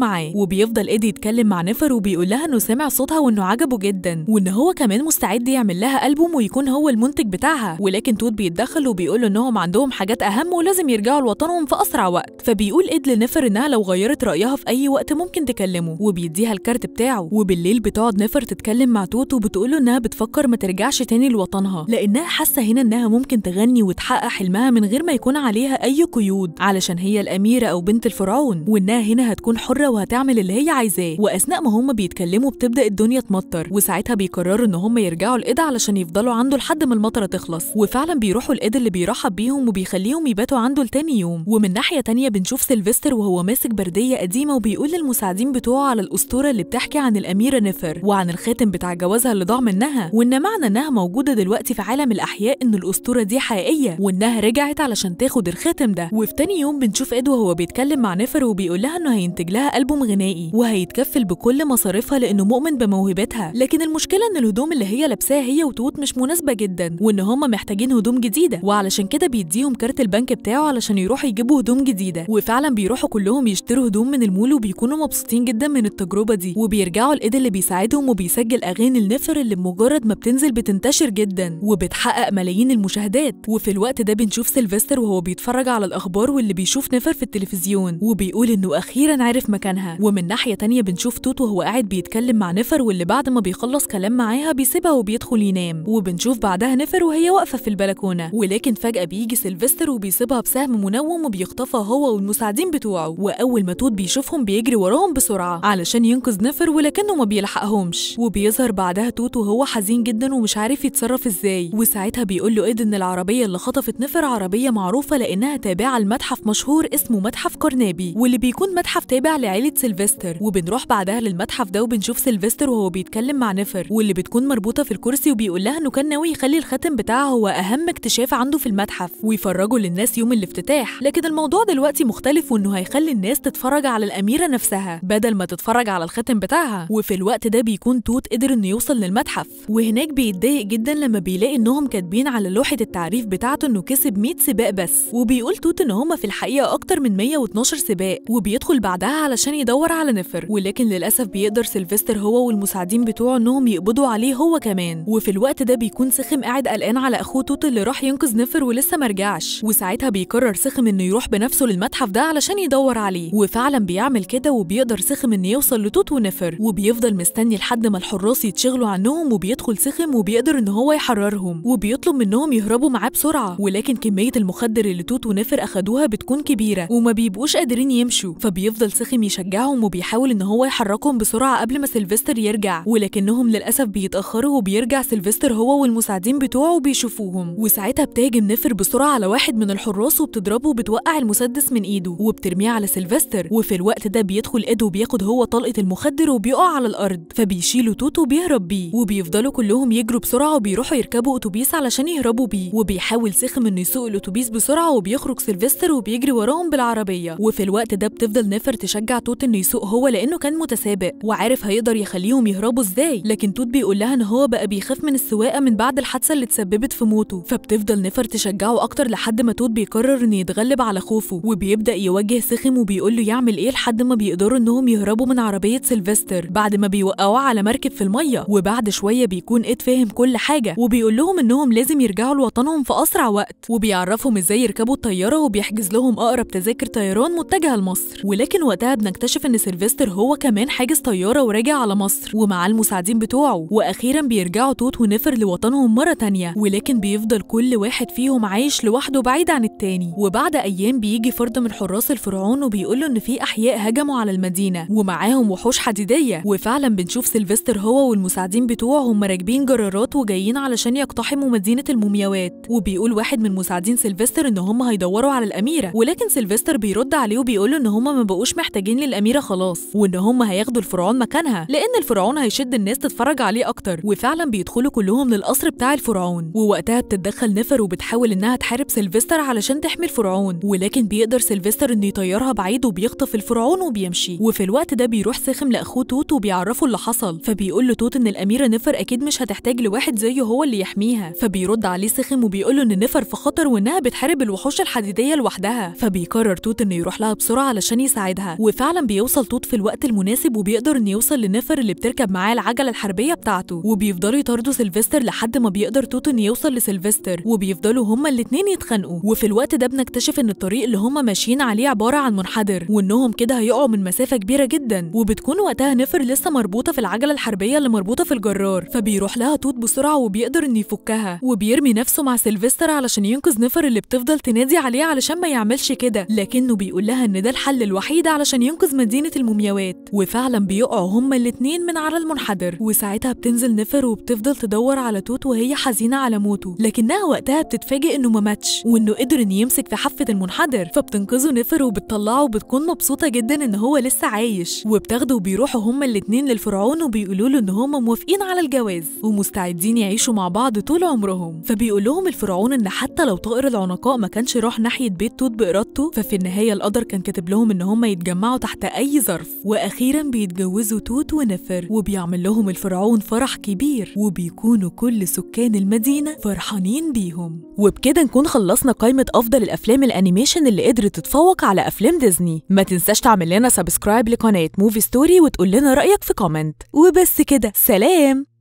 معاه. وبيفضل اد يتكلم مع نفر وبيقول لها انه سمع صوتها وانه عجبه جدا، وان هو كمان مستعد يعمل لها ألبوم ويكون هو المنتج بتاعها. ولكن توت بيتدخل وبيقول له انهم عندهم حاجات اهم ولازم يرجعوا لوطنهم في اسرع وقت. فبيقول اد لنفر انها لو غيرت رايها في اي وقت ممكن تكلمه، وبيديها الكارت بتاعه. وبالليل بتقعد نفر تتكلم مع توت وبتقول له انها بتفكر ما ترجعش تاني لوطنها، لانها حاسه هنا انها ممكن تغني وتحقق حلمها من غير ما يكون عليها اي قيود، علشان هي الاميرة او بنت الفرعون، وانها هنا هتكون حره وهتعمل اللي هي عايزاه. واثناء ما هم بيتكلموا بتبدا الدنيا تمطر، وساعتها بيقرروا ان هم يرجعوا لإد علشان يفضلوا عنده لحد ما المطره تخلص. وفعلا بيروحوا لإد اللي بيرحب بيهم وبيخليهم يباتوا عنده لتاني يوم. ومن ناحية تانية بنشوف سيلفستر وهو ماسك برديه قديمة وبيقول للمساعدين بتوعه على الاسطورة اللي بتحكي عن الاميرة نفر وعن الخاتم بتاع جوازها اللي ضاع منها، وان معنى انها موجودة دلوقتي في عالم الاحياء ان الاسطورة دي حقيقية وانها رجعت علشان تاخد الخاتم ده. وفي تاني يوم بنشوف إد وهو بيتكلم مع نفر وبيقول لها انه هينتج لها ألبوم غنائي وهيتكفل بكل مصاريفها لانه مؤمن بموهبتها، لكن المشكلة ان الهدوم اللي هي لابساها هي وتوت مش مناسبة جدا، وان هم محتاجين هدوم جديدة، وعلشان كده بيديهم كارت البنك بتاعه علشان يروحوا يجيبوا هدوم جديدة. وفعلا بيروحوا كلهم يشتروا هدوم من المول وبيكونوا مبسوطين جدا من التجربة دي، وبيرجعوا لإد اللي بيساعدهم وبيسجل اغاني النفر اللي بمجرد ما بتنزل بتنتشر جدا وبتحقق ملايين المشاهدات. وفي الوقت ده بنشوف سيلفستر وهو بيتفرج على الاخبار واللي بيشوف نفر في التلفزيون وبيقول انه اخيرا عرف مكانها. ومن ناحية تانية بنشوف توت وهو قاعد بيتكلم مع نفر، واللي بعد ما بيخلص كلام معاها بيسيبها وبيدخل ينام. وبنشوف بعدها نفر وهي واقفة في البلكونه، ولكن فجاة بيجي سيلفستر وبيصيبها بسهم منوم وبيخطفها هو والمساعدين بتوعه. واول ما توت بيشوفهم بيجري وراهم بسرعة علشان ينقذ نفر، ولكنه ما بيلحقهمش. وبيظهر بعدها توت وهو حزين جدا ومش عارف يتصرف ازاي، وساعتها بيقول له إد ان العربية اللي خطفت نفر عربية معروفة لانها تابعه لمتحف مشهور اسمه متحف كارنابي، واللي بيكون متحف تابع لعيلة سيلفستر. وبنروح بعدها للمتحف ده وبنشوف سيلفستر وهو بيتكلم مع نفر واللي بتكون مربوطة في الكرسي، وبيقول لها انه كان ناوي يخلي الخاتم بتاعها هو اهم اكتشاف عنده في المتحف ويفرجه للناس يوم الافتتاح، لكن الموضوع دلوقتي مختلف وانه هيخلي الناس تتفرج على الاميرة نفسها بدل ما تتفرج على الخاتم بتاعها. وفي الوقت ده بيكون توت قدر انه يوصل للمتحف، وهناك بيتضايق جدا لما بيلاقي انهم كاتبين على لوحة التعريف بتاعته انه كسب 100 سباق بس، وبيقول توت ان هم في الحقيقة اكتر من 112 سباق. وبيدخل بعدها علشان يدور على نفر، ولكن للاسف بيقدر سيلفستر هو والمساعدين بتوعه انهم يقبضوا عليه هو كمان. وفي الوقت ده بيكون سخم قاعد قلقان على اخوه توت اللي راح ينقذ نفر ولسه مرجعش، وساعتها بيقرر سخم انه يروح بنفسه للمتحف ده علشان يدور عليه، وفعلا بيعمل كده وبيقدر سخم انه يوصل لتوت ونفر، وبيفضل مستني لحد ما الحراس يتشغلوا عنهم، وبيدخل سخم وبيقدر ان هو يحررهم وبيطلب منهم يهربوا معاه بسرعة. ولكن كمية المخدر اللي توت ونفر اخدوها بتكون كبيرة وما بيبقوش قادرين يمشوا، فبيفضل سخم يشجعهم وبيحاول ان هو يحركهم بسرعة قبل ما سيلفستر يرجع، ولكنهم للاسف بيتاخروا وبيرجع سيلفستر هو والمساعدين بتوعه وبيشوفوهم. وساعتها بتهاجم نفر بسرعة على واحد من الحراس وبتضربه وبتوقع المسدس من ايده وبترميه على سيلفستر. وفي الوقت ده بيدخل إد وبياخد هو طلقه المخدر وبيقع على الارض، فبيشيله توت وبيهرب بيه، وبيفضلوا كلهم يجروا بسرعة وبيروحوا يركبوا اتوبيس علشان يهربوا بيه. وبيحاول سخم انه يسوق الاتوبيس بسرعة وبيخرج سيلفستر وبيجري وراهم بالعربية. وفي الوقت ده بتفضل نفر تشجع توت انه يسوق هو لانه كان متسابق وعارف هيقدر يخليهم يهربوا ازاي، لكن توت بيقول لها ان هو بقى بيخاف من السواقة من بعد الحادثة اللي اتسببت في موته، فبتفضل نفر تشجعه اكتر لحد ما توت بيقرر انه يتغلب على خوفه وبيبدا يوجه سخم وبيقول له يعمل ايه لحد ما بيقدروا انهم يهربوا من عربية سيلفستر بعد ما بيوقعوه على مركب في المية. وبعد شوية بيكون إد فاهم كل حاجة وبيقول لهم انهم لازم يرجعوا لوطنهم في اسرع وقت، وبيعرفهم ازاي يركبوا الطيارة وبيحجز لهم اقرب تذاكر طيران متجهة لمصر. ولكن وقتها بنكتشف ان سيلفستر هو كمان حاجز طيارة وراجع على مصر ومع المساعدين بتوعه. واخيرا بيرجعوا توت ونفر لوطنهم مرة تانية، ولكن بيفضل كل واحد فيهم عايش لوحده بعيد عن التاني. وبعد ايام بيجي فرد من حراس الفرعون وبيقول له ان في احياء هجموا على المدينة ومعاهم وحوش حديديه، وفعلا بنشوف سيلفستر هو والمساعدين بتوعه هم راكبين جرارات وجايين علشان يقتحموا مدينة المومياوات. وبيقول واحد من مساعدين سيلفستر ان هم هيدوروا على الاميرة، ولكن سيلفستر بيرد عليه وبيقول له ان هم ما بقوش محتاجين للاميره خلاص، وان هم هياخدوا الفرعون مكانها لان الفرعون هيشد الناس تتفرج عليه اكتر. وفعلا بيدخلوا كلهم للقصر بتاع الفرعون، ووقتها بتتدخل نفر وبتحاول انها تحارب سيلفستر علشان تحمي الفرعون، ولكن بيقدر سيلفستر انه يطيرها بعيد وبيخطف الفرعون وبيمشي. وفي الوقت ده بيروح سخم لاخوه توت وبيعرفه اللي حصل، فبيقول له توت ان الاميره نفر اكيد مش هتحتاج لواحد زيه هو اللي يحميها. فبيرد عليه سخم وبيقول له ان نفر في خطر وانها بتحارب الوحوش الحديديه لوحدها. فبيقرر توت انه يروح لها بسرعه علشان يساعدها، وفعلا بيوصل توت في الوقت المناسب وبيقدر انه يوصل لنفر اللي بتركب معاه العجله الحربيه بتاعته، وبيفضلوا يطاردوا سيلفستر لحد ما بيقدر توت انه يوصل لسيلفستر، وبيفضلوا هما الاثنين يتخانقوا. وفي الوقت ده بنكتشف ان الطريق اللي هما ماشيين عليه عباره عن منحدر، وانهم كده هيقعوا من مسافه كبيره جدا. وبتكون وقتها نفر لسه مربوطه في العجله الحربيه اللي مربوطه في الجرار، فبيروح لها توت بسرعه وبيقدر انه يفكها، وبيرمي نفسه مع سيلفستر علشان ينقذ نفر اللي بتفضل تنادي عليه علشان ما يعملش كده، لكنه بيقول لها ان ده الحل الوحيد علشان ينقذ مدينه المومياوات. وفعلا بيقعوا هما الاثنين من على المنحدر، وساعتها بتنزل نفر وبتفضل تدور على توت وهي حزينه على موته، لكنها وقتها بتتفاجئ انه ما ماتش وانه قدر انه يمسك في حافه المنحدر. فبتنقذه نفر وبتطلعه وبتكون مبسوطه جدا ان هو لسه عايش، وبتاخده وبيروحوا هما الاثنين للفرعون وبيقولوا له ان هما موافقين على الجواز ومستعدين يعيشوا مع بعض طول عمرهم. فبيقول لهم الفرعون ان حتى لو طائر العنقاء ما كانش راح ناحيه بيت توت بارادته، ففي النهايه القدر كان كاتب لهم ان هما يتجمعوا تحت اي ظرف. واخيرا بيتجوزوا توت ونفر، وبيعمل لهم الفرعون فرح كبير، وبيكونوا كل سكان المدينه فرحانين بيهم. وبكده نكون خلصنا قائمه افضل الافلام ال animation اللي قدرت تتفوق على افلام ديزني. ما تنساش تعمل لنا subscribe لقناه Movie Story وتقول لنا رايك في comment. وبس كده، سلام.